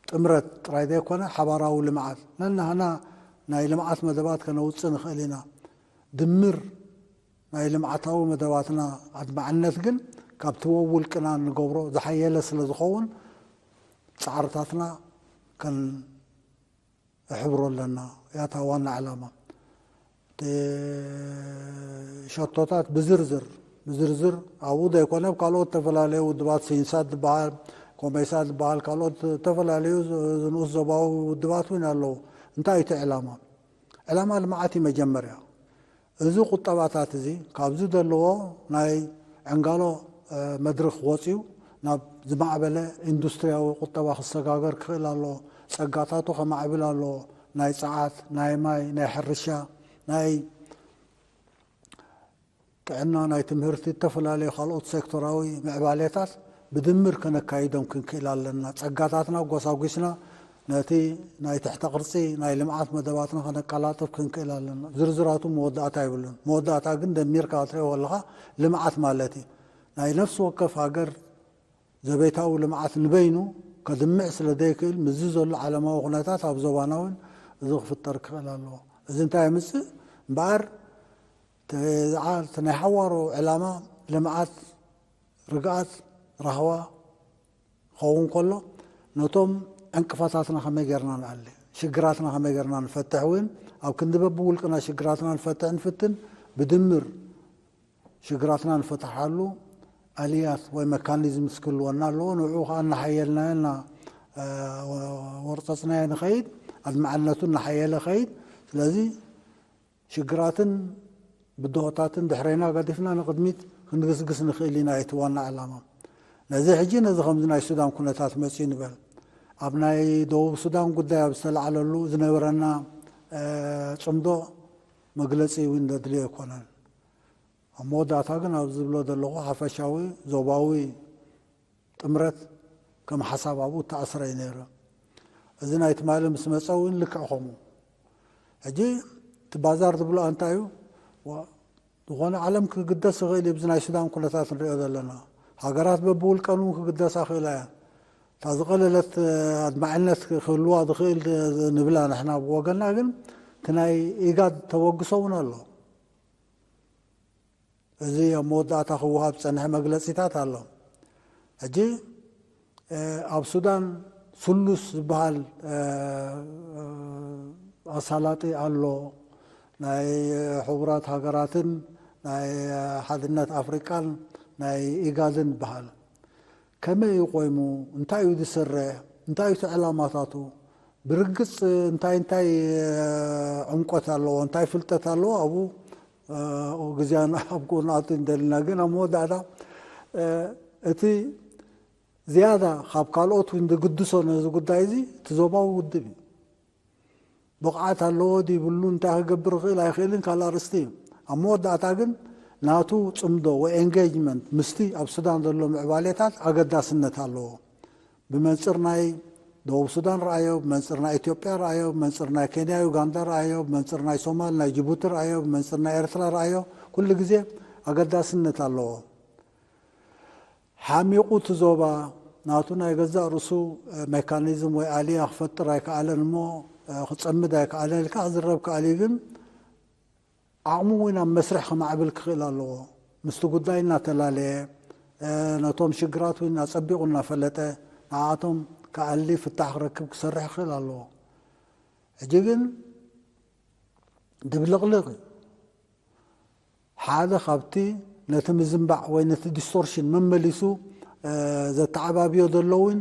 ጥምረት ጥራይ ዘይኮነ ሓባራዊ ልምዓት ነናህና ናይ ልምዓት መደባት ከነውፅእ ንኽእል ኢና። ድምር ናይ ልምዓታዊ መደባትና ኣድማዕነት ግን ካብቲ ወውልቅና እንገብሮ ዝሓየለ ስለ ዝኸውን ፃዕርታትና ከን እሕብሮ ኣለና። ያታ ዋና ዕላማ እቲ ሸቶታት ብዝርዝር ብዝርዝር ኣብኡ ዘይኮነ ኣብ ካልኦት ዝተፈላለዩ ውድባት ሲንሳት ዝበሃል ኮሜሳ ዝበሃል ካልኦት ዝተፈላለዩ ንኡስ ዞባዊ ውድባት እውን ኣለዉ። እንታይ እቲ ዕላማ? ዕላማ ልምዓት እዩ መጀመርያ። እዚ ቁጠባታት እዚ ካብዚ ዘለዎ ናይ ዕንጋሎ መድርኽ ወፂኡ ናብ ዝማዕበለ ኢንዱስትሪያዊ ቁጠባ ክሰጋገር ክኽእል ኣለዎ። ፀጋታቱ ከማዕብል ኣለዎ። ናይ ፀዓት፣ ናይ ማይ፣ ናይ ሕርሻ፣ ናይ ጥዕና፣ ናይ ትምህርቲ፣ ዝተፈላለዩ ካልኦት ሴክቶራዊ ምዕባሌታት ብድምር ከነካይዶም ክንክእል ኣለና። ፀጋታትና ኣጎሳጒስና ነቲ ናይ ትሕተ ቅርፂ ናይ ልምዓት መደባትና ከነቀላጥፍ ክንክእል ኣለና። ዝርዝራቱ መወዳእታ ይብሉን። መወዳእታ ግን ደሚርካ ክትሪኦ ከለኻ ልምዓት ማለት እዩ። ናይ ነፍሲ ወከፍ ሃገር ዘቤታዊ ልምዓት ንበይኑ ከድምዕ ስለ ዘይክእል ምስዚ ዘሎ ዓለማዊ ኩነታት ኣብ ዞባና እውን እዚ ክፍጠር ክኽእል ኣለዎ። እዚ እንታይ የምፅእ እምበኣር እቲ ናይ ሓዋሩ ዕላማ ልምዓት፣ ርግኣት፣ ራህዋ ክኸውን ከሎ ነቶም ዕንቅፋታትና ከመይ ጌርና ንኣሊ ሽግራትና ከመይ ጌርና ንፈትሕ እውን ኣብ ክንዲ በብውልቅና ሽግራትና ንፈትሕ ንፍትን ብድምር ሽግራትና ንፈትሓሉ ኣልያት ወይ መካኒዝም ክህልወና ኣለዎ። ንዕኡ ከዓ እናሓየልናዮ እና ወርፀፅናዮ ንኸይድ ኣድማዕነቱ እናሓየለ ኸይድ። ስለዚ ሽግራትን ብድሆታትን ድሕሬና ገዲፍና ንቕድሚት ክንግስግስ ንኽእል ኢና እቲ ዋና ዕላማ። ነዚ ሕጂ ነዚ ከምዚ ናይ ሱዳን ኩነታት መፅኡ ንበል ኣብ ናይ ደቡብ ሱዳን ጉዳይ ኣብ ዝተላዕለሉ ዝነበረና ፅምዶ መግለፂ እውን ዘድልዮ ኣይኮነን። ኣብ መወዳእታ ግን ኣብ ዝብሎ ዘለኹ ሓፈሻዊ ዞባዊ ጥምረት ከም ሓሳብ ኣብኡ ተኣስረ እዩ ነይሩ። እዚ ናይ ትማሊ ምስ መፀ እውን ልክዕ ከምኡ። ሕጂ እቲ ባዛር ዝብሎ እንታይ እዩ? ዝኾነ ዓለም ክግደስ ይኽእል እዩ። ብዚ ናይ ሱዳን ኩነታት ንሪኦ ዘለና ሃገራት በብውልቀን እውን ክግደሳ ክእላ እያ። እታ ዝቐለለት ኣድማዕነት ክህልዋ ዝኽእል ንብላ ንሕና ብወገና ግን እቲ ናይ ኢጋድ ተበግሶ እውን ኣሎ። እዚ ኣብ መወዳእታ ክወሃብ ዝፀንሐ መግለፂታት ኣሎ። ሕጂ ኣብ ሱዳን ስሉስ ዝበሃል ኣሳላጢ ኣሎ። ናይ ሕቡራት ሃገራትን ናይ ሓድነት ኣፍሪቃን ናይ ኢጋድን ይበሃል። ከመይ እዩ ቆይሙ? እንታይ እዩ ዝሰርሕ? እንታይ እዩ እቲ ዕላማታቱ? ብርግፅ እንታይ እንታይ ዕምቆት ኣለዎ? እንታይ ፍልጠት ኣለዎ? ኣብኡ ግዜና ኣብ ጎኑ ኣት እንደልና ግን ኣብ መወዳእታ እቲ ዝያዳ ካብ ካልኦት እውን ዝግድሶ ነዚ ጉዳይ እዚ እቲ ዞባዊ ውድብ እዩ። ብቕዓት ኣለዎ ድይብሉ እንታይ ክገብር ይኽእል ኣይኽእልን ካልእ ኣርእስቲ እዩ። ኣብ መወዳእታ ግን ናቱ ፅምዶ ወይ ኤንጌጅመንት ምስቲ ኣብ ሱዳን ዘሎ ምዕባሌታት ኣገዳስነት ኣለዎ። ብመንፅር ናይ ደቡብ ሱዳን ረኣዮ፣ ብመንፅር ናይ ኢትዮጵያ ረኣዮ፣ ብመንፅር ናይ ኬንያ ዩጋንዳ ረኣዮ፣ ብመንፅር ናይ ሶማል ናይ ጅቡቲ ረኣዮ፣ ብመንፅር ናይ ኤርትራ ረኣዮ ኩሉ ግዜ ኣገዳስነት ኣለዎ። ሓሚቑ እቲ ዞባ ናቱ ናይ ገዛእ ርእሱ ሜካኒዝም ወይ ኣልያ ክፈጥር ኣይከኣለን እሞ ክፀምድ ኣይከኣለን ኢልካ ክዝረብ ከኣል እዩ። ግን ዓቕሙ እውን ኣብ መስርሕ ክማዕብል ክኽእል ኣለዎ። ምስቲ ጉዳይ እናተላለየ ነቶም ሽግራት እውን ኣፀቢቑ እናፈለጠ ንዓኣቶም ክኣሊ ፍታሕ ክረክብ ክሰርሕ ክኽእል ኣለዎ። ሕጂ ግን ድብልቕልቕ እዩ። ሓደ ካብቲ ነቲ ምዝንባዕ ወይ ነቲ ዲስቶርሽን መመሊሱ ዘተዓባብዮ ዘሎ እውን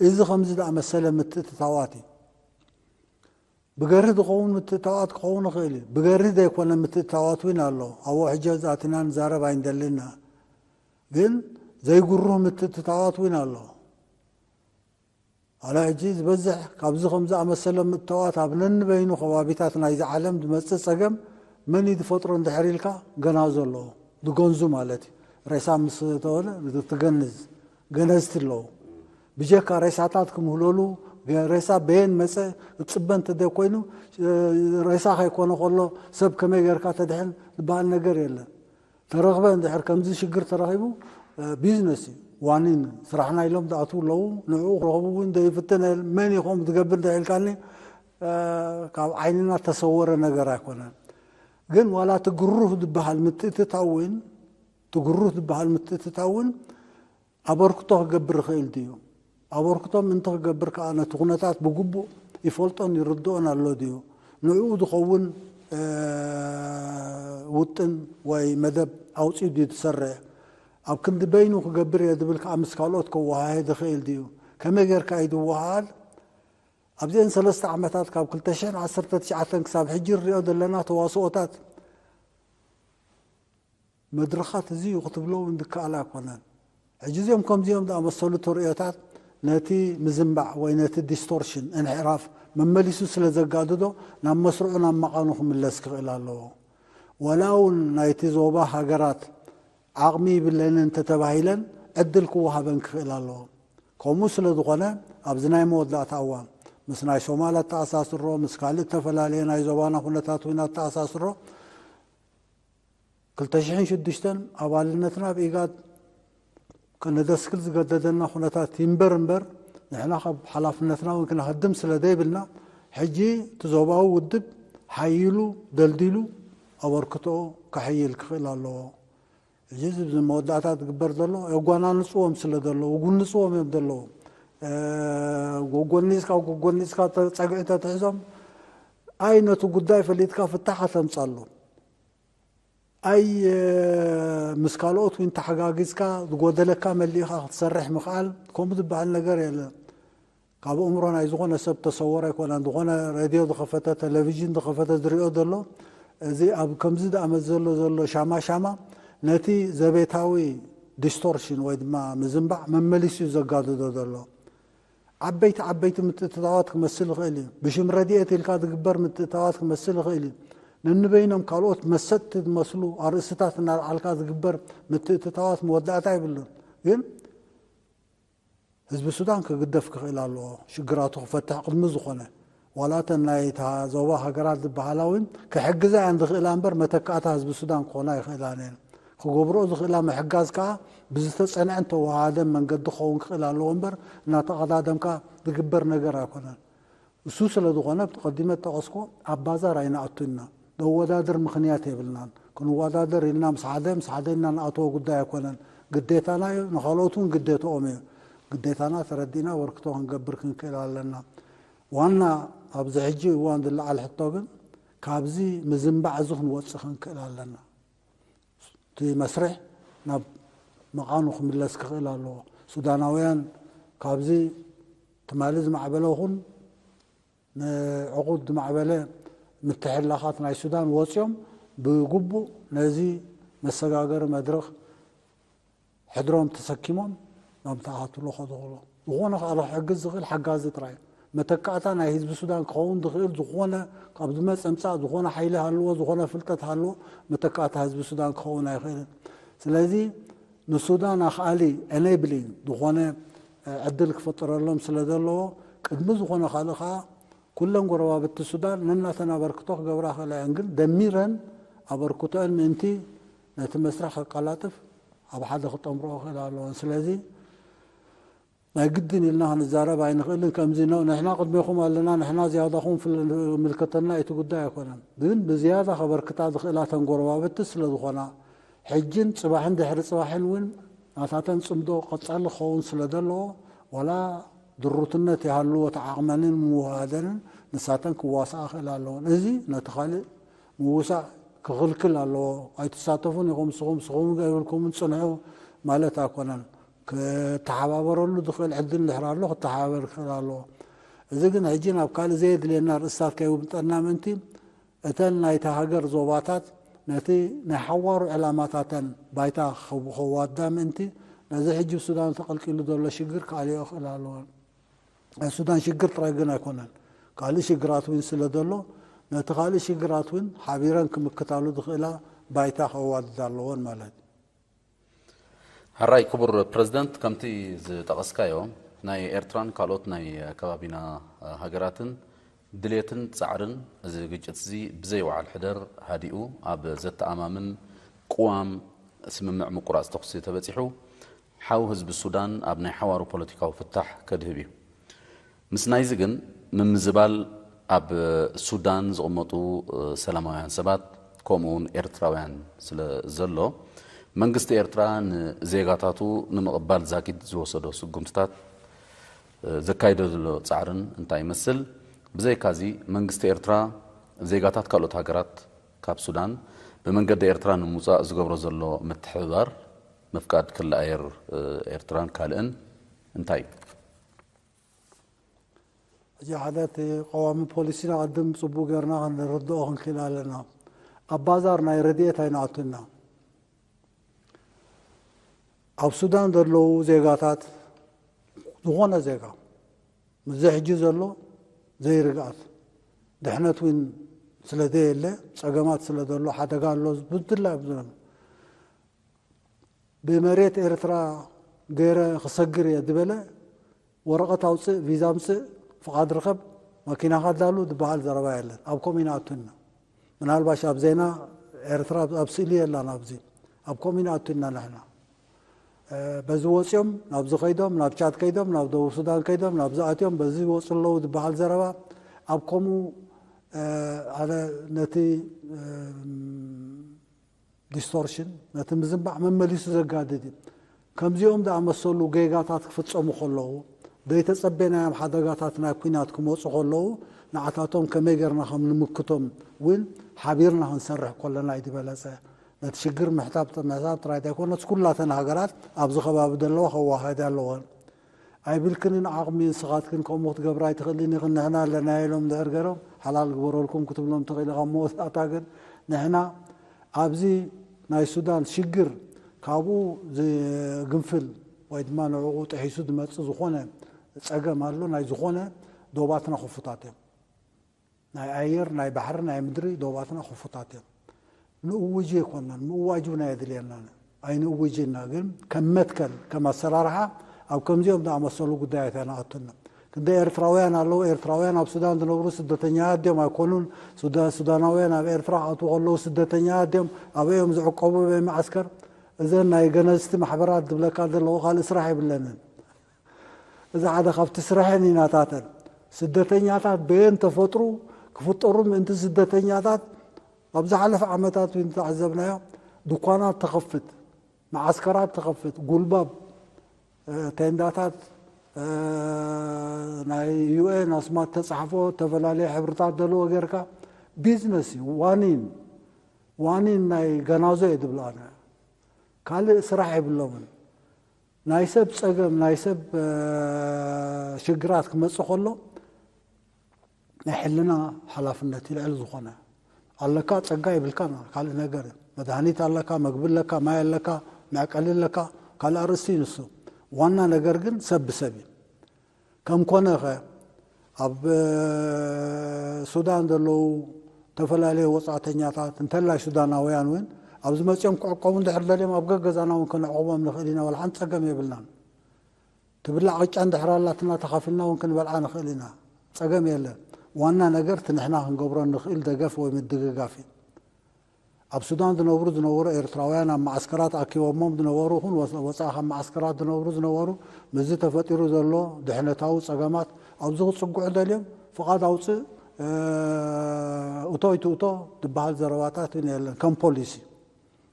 እዚ ከምዚ ዝኣመሰለ ምትእትታዋት እዩ። ብገርህ ዝኸውን ምትእትታዋት ክኸውን ይኽእል እዩ። ብገርህ ዘይኮነ ምትእትታዋት እውን ኣሎ። ኣብኡ ሕጂ ኣቲና ንዛረብ ኣይንደልን ኢና። ግን ዘይጉሩህ ምትእትታዋት እውን ኣሎ። ኣላ ሕጂ ዝበዝሕ ካብዚ ከም ዝኣመሰለ ምእተዋት ኣብ ነንበይኑ ከባቢታት ናይዚ ዓለም ዝመጽእ ጸገም መን እዩ ዝፈጥሮ እንድሕር ኢልካ ገናዞ ኣለዎ። ዝገንዙ ማለት እዩ። ሬሳ ምስ ተወለ ትገንዝ፣ ገነዝቲ ኣለዉ። ብጀካ ሬሳታት ክምህለሉ፣ ገ-፣ ሬሳ በየን መጸ እጽበ እንተዘይኮይኑ፣ እ፣ ሬሳ ከይኮነ ከሎ ሰብ ከመይ ጌርካ ተድሕን ዝበሃል ነገር የለን። ተረኽበ እንድሕር ከምዚ ሽግር ተረኺቡ፣ እ፣ ቢዝነስ እዩ። ዋኒን ስራሕና ኢሎም ዝኣትዉ ኣለዉ። ንዕኡ ክረኽቡ እውን ዘይፍትን የለን። መን እዩ ከምኡ ዝገብር እንድሕር ኢልካኒ፣ እ፣ ካብ ዓይንና ተሰወረ ነገር ኣይኮነን። ግን ዋላ እቲ ግሩህ ዝበሃል ምትእትታው እውን፣ እቲ ግሩህ ዝበሃል ምትእትታው እውን ኣበርክቶ ክገብር ይኽእል ድዩ? ኣበርክቶ ምእንቲ ክገብር ከኣ ነቲ ኩነታት ብግቡእ ይፈልጦን ይርድኦን ኣሎ ድዩ? ንዕኡ ዝኸውን፣ እ፣ ውጥን ወይ መደብ ኣውጺኡ ድዩ ዝሰርዕ? ኣብ ክንዲ በይኑ ክገብር እየ ዝብል ከኣ ምስ ካልኦት ከወሃህድ ይኽእል ድዩ? ከመይ ጌርካ እዩ ዝወሃሃድ? ኣብዚአን ሰለስተ ዓመታት ካብ ክልተ ሽሕን ዓሰርተ ትሽዓተን ክሳብ ሕጂ ንሪኦ ዘለና ተዋስኦታት መድረኻት እዚ እዩ ክትብሎ እውን ዝከኣል ኣይኮነን። ሕጂ እዚኦም ከምዚኦም ዝኣመሰሉ ተርእዮታት ነቲ ምዝንባዕ ወይ ነቲ ዲስቶርሽን፣ እንሕራፍ፣ መመሊሱ ስለ ዘጋድዶ ናብ መስርዑ ናብ መቓኑ ክምለስ ክኽእል ኣለዎ። ወላ እውን ናይቲ ዞባ ሃገራት ዓቕሚ ይብለንን እንተተባሂለን ዕድል ክወሃበን ክኽእል ኣለዎ። ከምኡ ስለ ዝኾነ ኣብዚ ናይ መወዳእታ እዋን ምስ ናይ ሶማል ኣተኣሳስሮ፣ ምስ ካልእ እተፈላለየ ናይ ዞባና ኩነታት እውን ኣተኣሳስሮ፣ ክልተ ሽሕን ሽዱሽተን ኣባልነትና ኣብ ኢጋድ ከነደስክል ዝገደደና ኩነታት ይንበር እምበር፣ ንሕና ካብ ሓላፍነትና እውን ክነሃድም ስለ ዘይብልና፣ ሕጂ እቲ ዞባዊ ውድብ ሓይሉ ደልዲሉ ኣበርክትኦ ከሕይል ክኽእል ኣለዎ። ሕጂ እዚ መወዳእታ ዝግበር ዘሎ የጓናንፅዎም ስለ ዘለዉ፣ ጉንፅዎም እዮም ዘለዉ። እ፣ ጎጎኒፅካ፣ ጎጎኒፅካ ተ-፣ ፀግዒ ተትሕዞም፣ ኣይ ነቲ ጉዳይ ፈሊጥካ ፍታሕ ከተምፃሉ። ኣይ፣ እ፣ ምስ ካልኦት እውን ተሓጋጊዝካ ዝጎደለካ መሊእኻ ክትሰርሕ ምኽኣል፣ ከምኡ ዝበሃል ነገር የለን። ካብ ኣእምሮ ናይ ዝኾነ ሰብ ተሰወረ ኣይኮነን። ዝኾነ ሬድዮ ዝኸፈተ፣ ቴሌቪዥን ዝኸፈተ ዝሪኦ ዘሎ፣ እዚ ኣብ ከምዚ ዝኣመት ዘሎ ዘሎ ሻማ ሻማ ነቲ ዘቤታዊ ዲስቶርሽን ወይ ድማ ምዝንባዕ መመሊሱ እዩ ዘጋድዶ ዘሎ። ዓበይቲ ዓበይቲ ምትእትታዋት ክመስል ይኽእል እዩ። ብሽም ረድኤት ኢልካ ዝግበር ምትእትታዋት ክመስል ይኽእል እዩ። ነንበይኖም ካልኦት መሰጥቲ ዝመስሉ ኣርእስታት እናልዓልካ ዝግበር ምትእትታዋት መወዳእታ የብሉን። ግን ህዝቢ ሱዳን ክግደፍ ክኽእል ኣለዎ። ሽግራቱ ክፈትሕ ቅድሚ ዝኾነ፣ ዋላ እተን ናይ እታ ዞባ ሃገራት ዝበሃላ እውን ክሕግዛ እየን ዝኽእላ እምበር መተካእታ ህዝቢ ሱዳን ክኾና ኣይኽእላን እየን። ክገብርኦ ዝኽእላ ምሕጋዝ ከኣ ብዝተጸንዐን ተወሃሃደን መንገዲ ክኸውን ክኽእል ኣለዎ እምበር እናተቐዳደምካ ዝግበር ነገር ኣይኮነን። እሱ ስለ ዝኾነ፣ ቀዲመ እጠቐስኩ፣ ኣብ ባዛር ኣይንኣቱን ኢና። ዘወዳድር ምኽንያት የብልናን። ክንወዳደር ኢልና ምስ ሓደ፣ ምስ ሓደ ኢልና ንኣትዎ ጉዳይ ኣይኮነን። ግዴታና እዩ፣ ንኻልኦት እውን ግዴታኦም እዩ። ግዴታና ተረዲእና ኣበርክቶ ክንገብር ክንክእል ኣለና። ዋና ኣብዚ ሕጂ እዋን ዝለዓል ሕቶ ግን፣ ካብዚ ምዝንባዕ እዚ ክንወጽእ ክንክእል ኣለና። እቲ መስርሕ ናብ መቓኑ ክምለስ ክኽእል ኣለዎ። ሱዳናውያን ካብዚ ትማሊ ዝማዕበለ ይኹን ንዕቑድ ዝማዕበለ ምትሕልላኻት ናይ ሱዳን ወፂኦም ብግቡእ ነዚ መሰጋገሪ መድረኽ ሕድሮም ተሰኪሞም ናብ ተኣኻትሎ ከድኽሎ። ዝኾነ ከኣ ክሕግዝ ዝኽእል ሓጋዚ ጥራይ እዩ። መተካእታ ናይ ህዝቢ ሱዳን ክኸውን ዝኽእል ዝኾነ ካብ ዝመጽእ ምጻእ ዝኾነ ሓይሊ ሃልዎ፣ ዝኾነ ፍልጠት ሃልዎ፣ መተካእታ ህዝቢ ሱዳን ክኸውን ኣይኽእልን። ስለዚ ንሱዳን ኣኽኣሊ፣ ኤኔብሊንግ ዝኾነ፣ እ፣ ዕድል ክፈጠረሎም ስለ ዘለዎ፣ ቅድሚ ዝኾነ ካልእ ከኣ ኩለን ጎረባብቲ ሱዳን ነናተን ኣበርክቶ ክገብራ ክእላ እየን። ግን ደሚረን ኣበርክቶአን ምእንቲ ነቲ መስርሕ ከቀላጥፍ ኣብ ሓደ ክጠምርኦ ክእላ ኣለወን። ስለዚ ናይ ግድን ኢልና ክንዛረብ ኣይንኽእልን። ከምዚ ነው፣ ንሕና ቅድሜኹም ኣለና፣ ንሕና ዝያዳኹም ፍል-፣ ምልከተና እቲ ጉዳይ ኣይኮነን። ግን ብዝያዳ ከበርክታ ዝኽእላ ተን ጎረባብቲ ስለ ዝኾና፣ ሕጅን ጽባሕን ድሕሪ ጽባሕን እውን ናታተን ጽምዶ ቀጻሊ ክኸውን ስለ ዘለዎ፣ ዋላ ድሩትነት ይሃልዎ፣ ተዓቕመንን ምውሃደንን ንሳተን ክዋስኣ ክእል ኣለዎን። እዚ ነቲ ካልእ ምውሳእ ክኽልክል ኣለዎ። ኣይትሳተፉን ኢኹም፣ ንስኹም፣ ንስኹም ገይብልኩምን ጽንሑ ማለት ኣይኮነን። ክተሓባበረሉ ዝኽእል ዕድል እንድሕር ኣሎ፣ ክተሓባበር ክኽእል ኣለዎ። እዚ ግን ሕጂ ናብ ካልእ ዘየድልየና ርእስታት ከይውጠና ምእንቲ፣ እተን ናይታ ሃገር ዞባታት ነቲ ናይ ሓዋሩ ዕላማታተን ባይታ ከዋዳ ምእንቲ፣ ነዚ ሕጂ ብ ሱዳን ተቐልቂሉ ዘሎ ሽግር ክኣልዮ ክኽእል ኣለወን። ናይ ሱዳን ሽግር ጥራይ ግን ኣይኮነን፣ ካልእ ሽግራት እውን ስለ ዘሎ፣ ነቲ ካልእ ሽግራት እውን ሓቢረን ክምክታሉ ዝኽእላ ባይታ ከዋድዳ ኣለወን ማለት እዩ። ሕራይ ክቡር ፕረዚደንት፣ ከምቲ ዝጠቐስካዮ፣ ናይ ኤርትራን ካልኦት ናይ ከባቢና ሃገራትን ድሌትን ጻዕርን፣ እዚ ግጭት እዚ ብዘይ ወዓል ሕደር ሃዲኡ ኣብ ዘተኣማምን ቅዋም ስምምዕ ምቁራጽ ተኹሲ ተበጺሑ፣ ሓው ህዝቢ ሱዳን ኣብ ናይ ሓዋሩ ፖለቲካዊ ፍታሕ ከድህብ እዩ። ምስ ናይዚ ግን፣ ምምዝባል ኣብ ሱዳን ዝቕመጡ ሰላማውያን ሰባት፣ ከምኡ እውን ኤርትራውያን ስለ ዘሎ፣ መንግስቲ ኤርትራ ንዜጋታቱ ንምቕባል ዛጊድ ዝወሰዶ ስጉምትታት፣ ዘካይዶ ዘሎ ጻዕርን እንታይ ይመስል? ብዘይካዚ፣ መንግስቲ ኤርትራ ዜጋታት ካልኦት ሃገራት ካብ ሱዳን ብመንገዲ ኤርትራ ንምውጻእ ዝገብሮ ዘሎ ምትሕብባር፣ ምፍቃድ ክሊ ኣየር ኤርትራን ካልእን እንታይ እዩ? ሕጂ ሓደ እቲ ቀዋሚ ፖሊሲና ቅድም ጽቡቕ ጌርና ክንርድኦ ክንክእል ኣለና። ኣብ ባዛር ናይ ረድኤት ኣይንኣቱና። ኣብ ሱዳን ዘለዉ ዜጋታት፣ ዝኾነ ዜጋ፣ ምስዚ ሕጂ ዘሎ ዘይርግኣት፣ ድሕነት እውን ስለ ዘየለ፣ ጸገማት ስለ ዘሎ፣ ሓደጋ ኣሎ፣ ብድላ ብዝበሉ ብመሬት ኤርትራ ገይረ ክሰግር እየ ዝበለ፣ ወረቐት ኣውፅእ፣ ቪዛ ኣምፅእ፣ ፍቓድ ርኸብ፣ መኪናኻ ኣዳሉ ዝበሃል ዘረባ የለን። ኣብ ከምኡ ኢና ኣቱና። ምናልባሽ ኣብ ዜና ኤርትራ ኣብ ስእሊ የላን ኣብዚ። ኣብ ከምኡ ኢና ኣቱና ንሕና። እ፣ በዚ ወፂኦም ናብዚ ከይዶም፣ ናብ ቻድ ከይዶም፣ ናብ ደቡብ ሱዳን ከይዶም፣ ናብዚ ኣትዮም፣ በዚ ይወፁ ኣለዉ ዝበሃል ዘረባ ኣብ ከምኡ፣ እ፣ ኣነ ነቲ፣ እ፣ ዲስቶርሽን፣ ነቲ ምዝንባዕ መመሊሱ ዘጋድድ እዩ። ከምዚኦም ዝኣመሰሉ ጌጋታት ክፍጸሙ ከለዉ፣ ዘይተጸበናዮም ሓደጋታት ናይ ኲናት ክመጹ ከለዉ፣ ንዓታቶም ከመይ ጌርና ከም ንምክቶም እውን ሓቢርና ክንሰርሕ ከለና እዩ ዝበለጸ። ነቲ ሽግር ምሕታብ ምሕሳብ ጥራይ ዘይኮነስ፣ ኩላተን ሃገራት ኣብዚ ከባቢ ዘለዋ ከወሃዳ ኣለወን። ኣይብልክንን ዓቕሚ ንስኻትክን ከምኡ ክትገብራ ኣይትኽእልን ኢኽን፣ ንሕና ኣለና ኢሎም ድሕር ገይሮም ሓላል ግበረልኩም ክትብሎም ትኽእል ኢኻ። መወዳእታ ግን ንሕና ኣብዚ ናይ ሱዳን ሽግር ካብኡ ዝግንፍል ወይ ድማ ንዕኡ ጥሒሱ ዝመጽእ ዝኾነ ጸገም ኣሎ። ናይ ዝኾነ ዶባትና ክፉታት እዮም። ናይ ኣየር፣ ናይ ባሕሪ፣ ናይ ምድሪ ዶባትና ክፉታት እዮም። ንእውጅ ኣይኮናን፣ ምእዋጅ እውን ኣየድልየናን። ኣይንእውጅ ኢና፣ ግን ከም መትከል፣ ከም ኣሰራርሓ ኣብ ከምዚኦም ዝኣመሰሉ ጉዳያት ኢና ኣቱና። ክንደይ ኤርትራውያን ኣለዉ፣ ኤርትራውያን ኣብ ሱዳን ዝነብሩ ስደተኛታት ድዮም ኣይኮኑን? ሱዳ-፣ ሱዳናውያን ኣብ ኤርትራ ክኣትዉ ከለዉ ስደተኛታት ድዮም? ኣበይ እዮም ዝዕቆቡ? ኣበይ መዓስከር? እዘን ናይ ገነዝቲ ማሕበራት ዝብለካ ዘለዉ ካልእ ስራሕ የብለንን። እዚ ሓደ ካብቲ ስራሐን እዩ ናታተን። ስደተኛታት በየን ተፈጥሩ ክፍጠሩ ምእንቲ ስደተኛታት ኣብ ዝሓለፈ ዓመታት እውን ዝተዓዘብናዮ ድኳናት ተኸፍት፣ መዓስከራት ተኸፍት፣ ጉልባብ፣ እ፣ ቴንዳታት፣ እ፣ ናይ ዩ ኤን ኣስማት ተጻሕፎ፣ ዝተፈላለየ ሕብርታት ዘለዎ ጌርካ ቢዝነስ እዩ። ዋኒን፣ ዋኒን ናይ ገናዞ እየ ዝብሎ ኣነ። ካልእ ስራሕ የብሎምን። ናይ ሰብ ጸገም፣ ናይ ሰብ፣ እ፣ ሽግራት ክመጽእ ከሎ ናይ ሕልና ሓላፍነት እዩ ልዕሊ ዝኾነ። ኣለካ ጸጋ የብልካን ካልእ ነገር እዩ። መድሃኒት ኣለካ፣ መግቢ ኣለካ፣ ማይ ኣለካ፣ መዕቀሊ ኣለካ፣ ካልእ ኣርእስቲ እዩ ንሱ። ዋና ነገር ግን ሰብ ብሰብ እዩ። ከም ኮነ ኸ ኣብ፣ እ፣ ሱዳን ዘለዉ ዝተፈላለዩ ወጻእተኛታት እንተላይ ሱዳናውያን እውን ኣብዚ መጺኦም ክዕቆቡ እንድሕር ደልዮም ኣብ ገገዛና እውን ከነዕቑቦም ንኽእል ኢና፣ ዋላ ሓንቲ ጸገም የብልናን። ትብላዕ ቅጫ እንድሕር ኣላትና ተኻፊልና እውን ክንበልዓ ንኽእል ኢና፣ ጸገም የለን። ዋና ነገር እቲ ንሕና ክንገብሮ ንኽእል ደገፍ ወይ ምድግጋፍ እዩ። ኣብ ሱዳን ዝነብሩ ዝነበሩ ኤርትራውያን ኣብ መዓስከራት ኣኪቦሞም ዝነበሩ ይኹን ወ-፣ ወጻኢ ካብ መዓስከራት ዝነብሩ ዝነበሩ ምስዚ ተፈጢሩ ዘሎ ድሕነታዊ ጸገማት ኣብዚ ክጽግዑ ደልዮም ፍቓድ ኣውጽእ፣ እ፣ እቶ ኣይትእቶ ዝበሃል ዘረባታት እውን የለን ከም ፖሊሲ።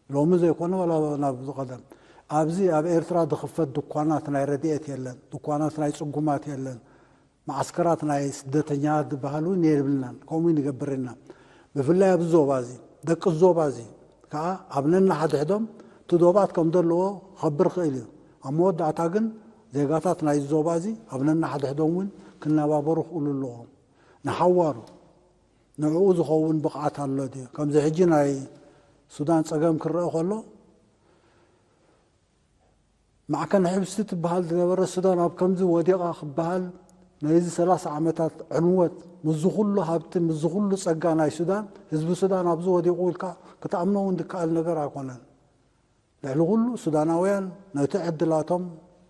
ሎሚ ዘይኮነ ዋላ ናብ ዝቐደም ኣብዚ ኣብ ኤርትራ ዝኽፈት ድኳናት ናይ ረድኤት የለን፣ ድኳናት ናይ ጽጉማት የለን። መዓስከራት ናይ ስደተኛታት ዝበሃል እውን የብልናን፣ ከምኡ ንገብር ኢና። ብፍላይ ኣብዚ ዞባ እዚ፣ ደቂ ዞባ እዚ ከኣ ኣብ ነንሓድሕዶም እቲ ዶባት ከም ዘለዎ ክኸብር ይኽእል እዩ። ኣብ መወዳእታ ግን ዜጋታት ናይ ዞባ እዚ ኣብ ነንሓድሕዶም እውን ክነባበሩ ክእሉ ኣለዎም። ንሓዋሩ ንዕኡ ዝኸውን ብቕዓት ኣሎ ድዩ? ከምዚ ሕጂ ናይ ሱዳን ጸገም ክረአ ከሎ፣ ማዕከን ሕብስቲ ትበሃል ዝነበረ ሱዳን ኣብ ከምዚ ወዲቓ ክበሃል፣ ነዚ ሰላሳ ዓመታት ዕንወት፣ ምስዚ ኩሉ ሃብቲ፣ ምስዚ ኩሉ ጸጋ ናይ ሱዳን፣ ህዝቢ ሱዳን ኣብዚ ወዲቑ ኢልካ ክትኣምኖ እውን ዝከኣል ነገር ኣይኮነን። ልዕሊ ኩሉ ሱዳናውያን ነቲ ዕድላቶም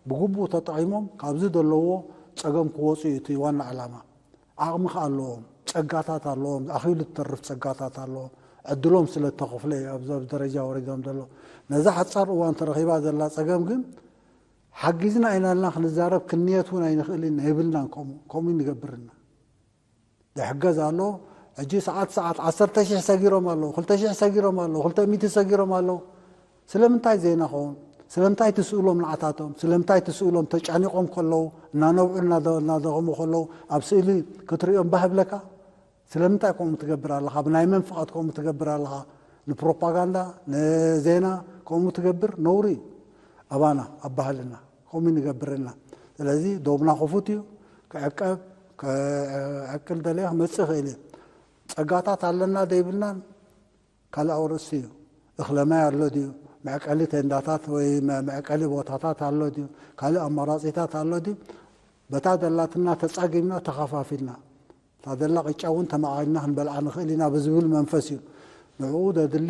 ብግቡእ ተጠቒሞም ካብዚ ዘለውዎ ጸገም ክወጹ እዩ እቲ ዋና ዕላማ። ዓቕሚ ከኣ ኣለዎም፣ ጸጋታት ኣለዎም፣ ኣኺሉ እትተርፍ ጸጋታት ኣለዎም። ዕድሎም ስለ እተኸፍለ እዩ ኣብዚ ኣብዚ ደረጃ ወሪዶም ዘለዉ። ነዛ ሓጻር እዋን ተረኺባ ዘላ ጸገም ግን ሓጊዝና ኢና ኢልና ክንዛረብ ክንንየት እውን ኣይንኽእልን የብልናን። ከምኡ ከምኡ ንገብርና። ዝሕገዝ ኣሎ። ሕጂ ሰዓት ሰዓት ዓሰርተ ሽሕ ሰጊሮም ኣለዉ፣ ክልተ ሽሕ ሰጊሮም ኣለዉ፣ ክልተ ሚእቲ ሰጊሮም ኣለዉ። ስለምንታይ ዘይናኸዎም? ስለምንታይ ትስእሎም ንዓታቶም? ስለምንታይ ትስእሎም ተጨኒቖም ከለዉ፣ እናነብዑ እናደ- እናደኸሙ ከለዉ ኣብ ስእሊ ክትሪኦም ባህ ብለካ? ስለምንታይ ከምኡ ትገብር ኣለኻ? ብናይ መን ፍቓድ ከምኡ ትገብር ኣለኻ? ንፕሮፓጋንዳ ንዜና ከምኡ ትገብር ነውሪ እዩ። ኣባና ኣብ ባህልና ከምኡ ንገብር ኣለና። ስለዚ ዶብና ክፉት እዩ። ክዕቀብ ክዕቅል ደለየ ክመጽእ ይኽእል እዩ። ጸጋታት ኣለና ደይብልናን ካልእ ኣርእስቲ እዩ። እኽለ ማይ ኣሎ ድዩ? መዕቀሊ ቴንዳታት ወይ መ- መዕቀሊ ቦታታት ኣሎ ድዩ? ካልእ ኣማራጺታት ኣሎ ድዩ? በታ ደላትና ተጻጊምና ተኸፋፊልና እታ ደላ ቅጫ እውን ተመቓሪና ክንበልዓ ንኽእል ኢና ብዝብል መንፈስ እዩ። ንዕኡ ዘድሊ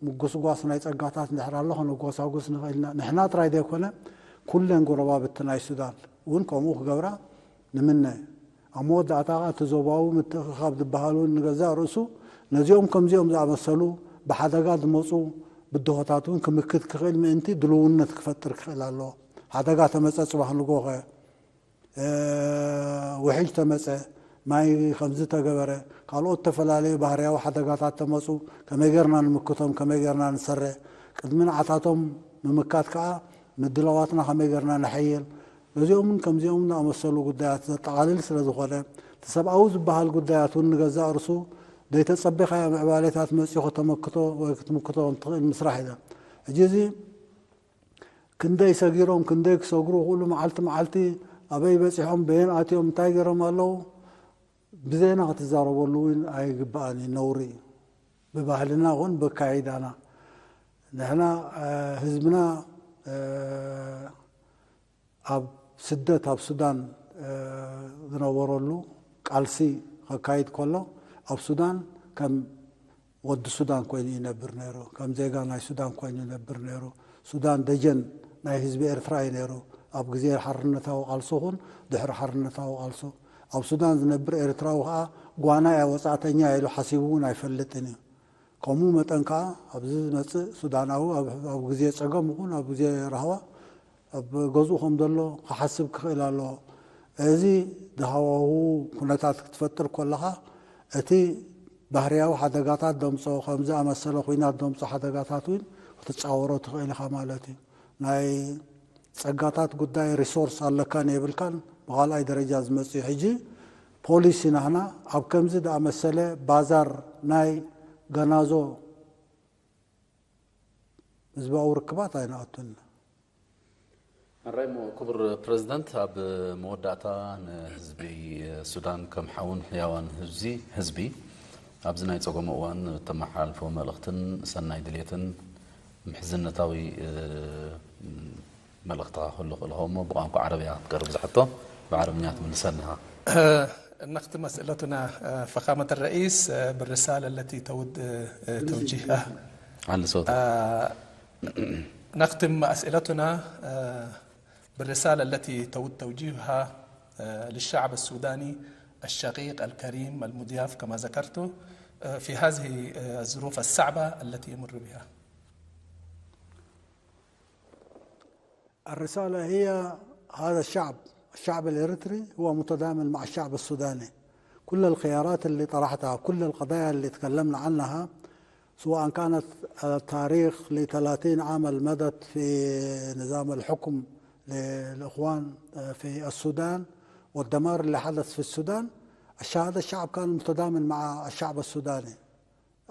ምጉስጓስ ናይ ጸጋታት እንድሕር ኣሎ ከነጎሳጉስ ንኽእል ኢና። ንሕና ጥራይ ዘይኮነ ኩለን ጎረባብቲ ናይ ሱዳን እውን ከምኡ ክገብራ ንምነ። ኣብ መወዳእታ ከኣ እቲ ዞባዊ ምትእኽኻብ ዝበሃል እውን ንገዛእ ርእሱ ነዚኦም ከምዚኦም ዝኣመሰሉ ብሓደጋ ዝመፁ ብድሆታት እውን ክምክት ክኽእል ምእንቲ ድልውነት ክፈጥር ክኽእል ኣለዎ። ሓደጋ ተመፀ ፅባሕ ንግሆ ኸ ውሕጅ ተመፀ፣ ማይ ከምዚ ተገበረ፣ ካልኦት ዝተፈላለዩ ባህርያዊ ሓደጋታት ተመፁ፣ ከመይ ጌርና ንምክቶም፣ ከመይ ጌርና ንሰረ፣ ቅድሚ ንዓታቶም ምምካት ከዓ ምድላዋትና ከመይ ጌርና ነሐይል፣ ነዚኦምን ከምዚኦምን ዝኣመሰሉ ጉዳያት ዘጠቓልል ስለ ዝኾነ፣ እቲ ሰብኣዊ ዝበሃል ጉዳያት እውን ንገዛእ ርእሱ ዘይተጸበኻዮ ምዕባሌታት መጺኡ ከተመክቶ ወይ ክትምክቶ ከም ትኽእል ምስራሕ ኢለ። ሕጂ እዚ ክንደይ ሰጊሮም፣ ክንደይ ክሰግሩ ክእሉ፣ መዓልቲ መዓልቲ ኣበይ በጺሖም፣ በየን ኣትዮም፣ እንታይ ገይሮም ኣለዉ፣ ብዜና ክትዛረበሉ እውን ኣይግባእን እዩ፣ ነውሪ እዩ። ብባህልና ይኹን ብኣካይዳና ንሕና፣ እ፣ ህዝብና፣ እ፣ ኣብ ስደት ኣብ ሱዳን፣ እ፣ ዝነበረሉ ቃልሲ ከካይድ ከሎ ኣብ ሱዳን ከም ወዲ ሱዳን ኮይኑ ይነብር ነይሩ። ከም ዜጋ ናይ ሱዳን ኮይኑ ይነብር ነይሩ። ሱዳን ደጀን ናይ ህዝቢ ኤርትራ እዩ ነይሩ። ኣብ ግዜ ሓርነታዊ ቃልሶ ኹን ድሕሪ ሓርነታዊ ቃልሶ ኣብ ሱዳን ዝነብር ኤርትራዊ ኸኣ ጓና እያ ወጻእተኛ ኢሉ ሓሲቡ እውን ኣይፈልጥን እዩ። ከምኡ መጠን ከኣ ኣብዚ ዝመጽእ ሱዳናዊ ኣብ ኣብ ግዜ ጸገም ይኹን ኣብ ግዜ ራህዋ ኣብ ገዝኡ ከም ዘሎ ክሓስብ ክኽእል ኣለዎ። እዚ ዝሃዋህዉ ኩነታት ክትፈጥር ከለኻ እቲ ባህርያዊ ሓደጋታት ደምጾ ከም ዝኣመሰለ ኲናት ደምጾ ሓደጋታት እውን ክትጻወሮ ትኽእል ኢኻ ማለት እዩ። ናይ ጸጋታት ጉዳይ ሪሶርስ ኣለካን የብልካን ብኻልኣይ ደረጃ ዝመጽእ እዩ። ሕጂ ፖሊሲ ናህና ኣብ ከምዚ ዝኣመሰለ ባዛር ናይ ገናዞ ህዝባዊ ርክባት ኣይንኣቱን። ኣራይ እሞ ክቡር ፕረዚደንት፣ ኣብ መወዳእታ ንህዝቢ ሱዳን ከም ሓውን ሕያዋን ህዝቢ ህዝቢ ኣብዚ ናይ ጸገሙ እዋን እተመሓላልፎ መልእኽትን ሰናይ ድሌትን ምሕዝነታዊ እ፣ መልእኽትኻ ክህሉ ክእል እሞ ብቋንቋ ዓረብያ ክትቀርብ ዝሓቶ ብዓረብኛ ትምልሰልኻ። نختم أسئلتنا، آه، فخامة الرئيس، آه، بالرسالة التي تود آه، توجيهها. ዓሊ ሰውታ آه، نختم أسئلتنا آه، بالرسالة التي تود توجيهها آه، للشعب السوداني الشقيق الكريم المضياف كما ذكرت آه، في هذه آه، الظروف الصعبة التي يمر بها. الرسالة هي هذا الشعب، الشعب الإريتري هو متضامن مع الشعب السوداني. كل الخيارات اللي طرحتها، كل القضايا اللي تكلمنا عنها، سواء كانت التاريخ لثلاثين عام المدد في نظام الحكم للإخوان في السودان والدمار اللي حدث في السودان، الش- هذا الشعب كان متضامن مع الشعب السوداني.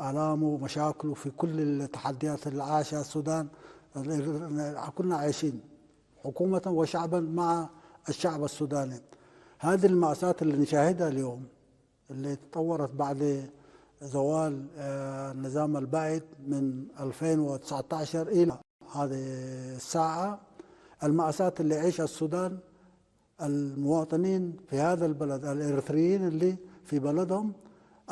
آلامه ومشاكله في كل التحديات اللي عاشها السودان، كنا عايشين حكومة وشعبا مع الشعب السوداني. هذه المأساة اللي نشاهدها اليوم، اللي تطورت بعد زوال، آه، النظام البائد من ألفين وتسعتاشر إلى هذه الساعة، المأساة اللي يعيشها السودان، المواطنين في هذا البلد، الإريتريين اللي في بلدهم،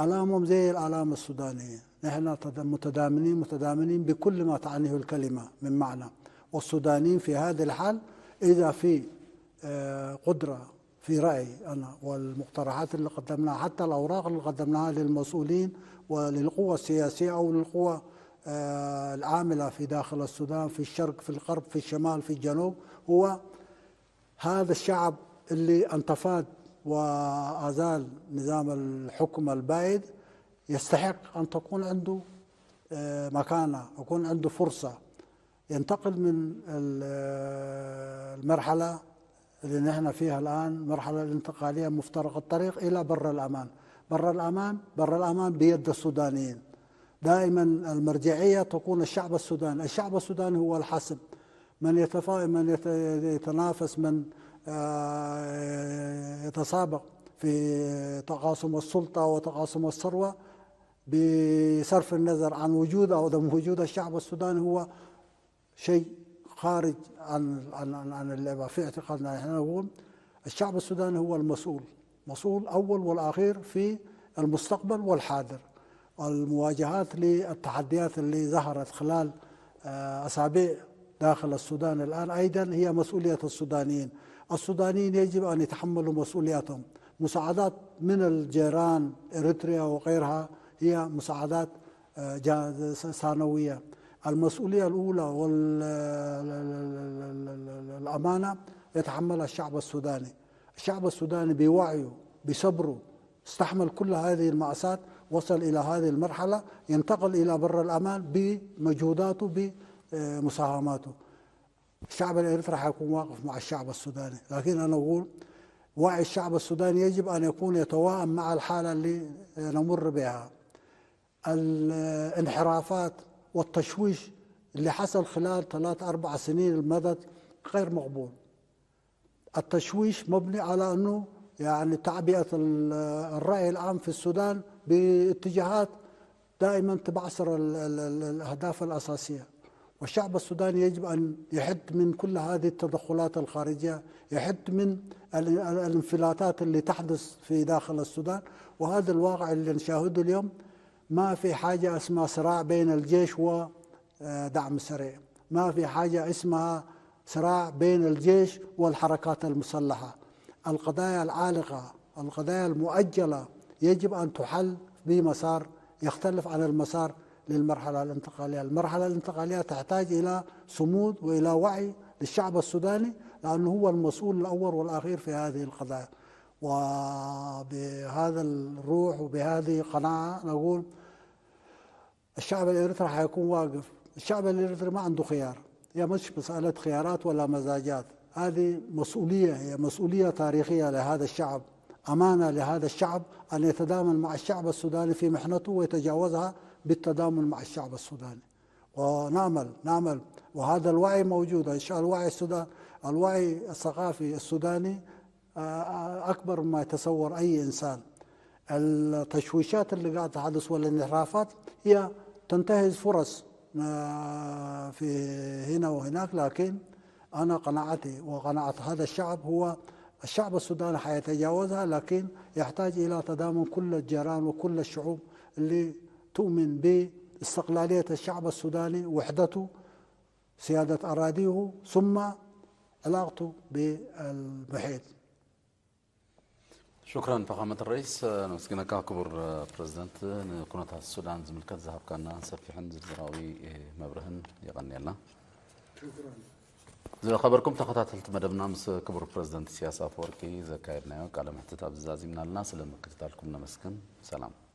آلامهم زي الآلام السودانية. نحن تد-، متدامنين، متدامنين بكل ما تعنيه الكلمة من معنى. والسودانيين في هذا الحال، إذا في، آه، قدرة في رأيي أنا، والمقترحات اللي قدمناها، حتى الأوراق اللي قدمناها للمسؤولين وللقوى السياسية أو للقوى، آه، العاملة في داخل السودان، في الشرق، في الغرب، في الشمال، في الجنوب، هو هذا الشعب اللي انتفض وأزال نظام الحكم البائد يستحق أن تكون عنده، آه، مكانة، يكون عنده فرصة ينتقل من ال-، آه، المرحلة اللي نحن فيها الآن، مرحلة الانتقالية مفترق الطريق، إلى بر الأمان. بر الأمان، بر الأمان بيد السودانيين. دائمًا المرجعية تكون الشعب السوداني. الشعب السوداني هو الحاسم. من يتفا-، من يت-، يتنافس، من، آه، يتسابق في تقاسم السلطة وتقاسم الثروة بصرف النظر عن وجود أو عدم وجود الشعب السوداني، هو شيء خارج عن، عن، عن، عن اللعبة. في اعتقادنا نحن نقول الشعب السوداني هو المسؤول، مسؤول أول والأخير في المستقبل والحاضر. المواجهات للتحديات اللي ظهرت خلال، آه، أسابيع داخل السودان الآن أيضًا هي مسؤولية السودانيين. السودانيين يجب أن يتحملوا مسؤولياتهم. مساعدات من الجيران، إريتريا وغيرها، هي مساعدات، آه، جا-، س-، ثانوية. المسؤولية الأولى والأمانة يتحملها الشعب السوداني. الشعب السوداني بوعيه، بصبره، استحمل كل هذه المأساة، وصل إلى هذه المرحلة، ينتقل إلى بر الأمان بمجهوداته، بمساهماته. الشعب الإريتري حيكون واقف مع الشعب السوداني، لكن أنا أقول وعي الشعب السوداني يجب أن يكون يتواءم مع الحالة اللي نمر بها. الانحرافات والتشويش اللي حصل خلال ثلاث أربع سنين المضت غير مقبول. التشويش مبني على أنه، يعني، تعبئة ال-، الرأي العام في السودان باتجاهات دائمًا تبعثر ال-، ال-، ال-، الأهداف الأساسية. والشعب السوداني يجب أن يحد من كل هذه التدخلات الخارجية، يحد من ال-، ال-، الانفلاتات اللي تحدث في داخل السودان. وهذا الواقع اللي نشاهده اليوم، ما في حاجة اسمها صراع بين الجيش ودعم سريع، ما في حاجة اسمها صراع بين الجيش والحركات المسلحة. القضايا العالقة، القضايا المؤجلة يجب أن تحل بمسار يختلف عن المسار للمرحلة الانتقالية. المرحلة الانتقالية تحتاج إلى صمود وإلى وعي للشعب السوداني، لأنه هو المسؤول الأول والأخير في هذه القضايا. وبهذا الروح وبهذه القناعة نقول الشعب الإريتري حيكون واقف. الشعب الإريتري ما عنده خيار، هي مش مسألة خيارات ولا مزاجات، هذه مسؤولية، هي مسؤولية تاريخية لهذا الشعب، أمانة لهذا الشعب أن يتضامن مع الشعب السوداني في محنته ويتجاوزها بالتضامن مع الشعب السوداني. ونعمل، نعمل، وهذا الوعي موجود. إن شاء الله الوعي السودان، الوعي الثقافي السوداني، آه، أكبر مما يتصور أي إنسان. التشويشات اللي قاعدة تحدث والانحرافات هي تنتهز فرص، آه، في هنا وهناك، لكن أنا قناعتي وقناعة هذا الشعب هو الشعب السوداني حيتجاوزها، لكن يحتاج إلى تضامن كل الجيران وكل الشعوب اللي تؤمن باستقلالية الشعب السوداني، وحدته، سيادة أراضيه، ثم علاقته بالمحيط. ሽክረን ፈኻመት ረይስ። ነመስግነካ ክቡር ፕረዚደንት፣ ንኩነታት ሱዳን ዝምልከት ዝሃብካና ሰፊሕን ዝርዝራዊ መብርህን የቐንየልና። ዝኸበርኩም ተኸታተልቲ መደብና፣ ምስ ክቡር ፕረዚደንት ኢሳያስ ኣፈወርቂ ዘካየድናዮ ቃለ መሕትት ኣብዚ ዛዚምና ኣለና። ስለ ምክትታልኩም ነመስግን። ሰላም።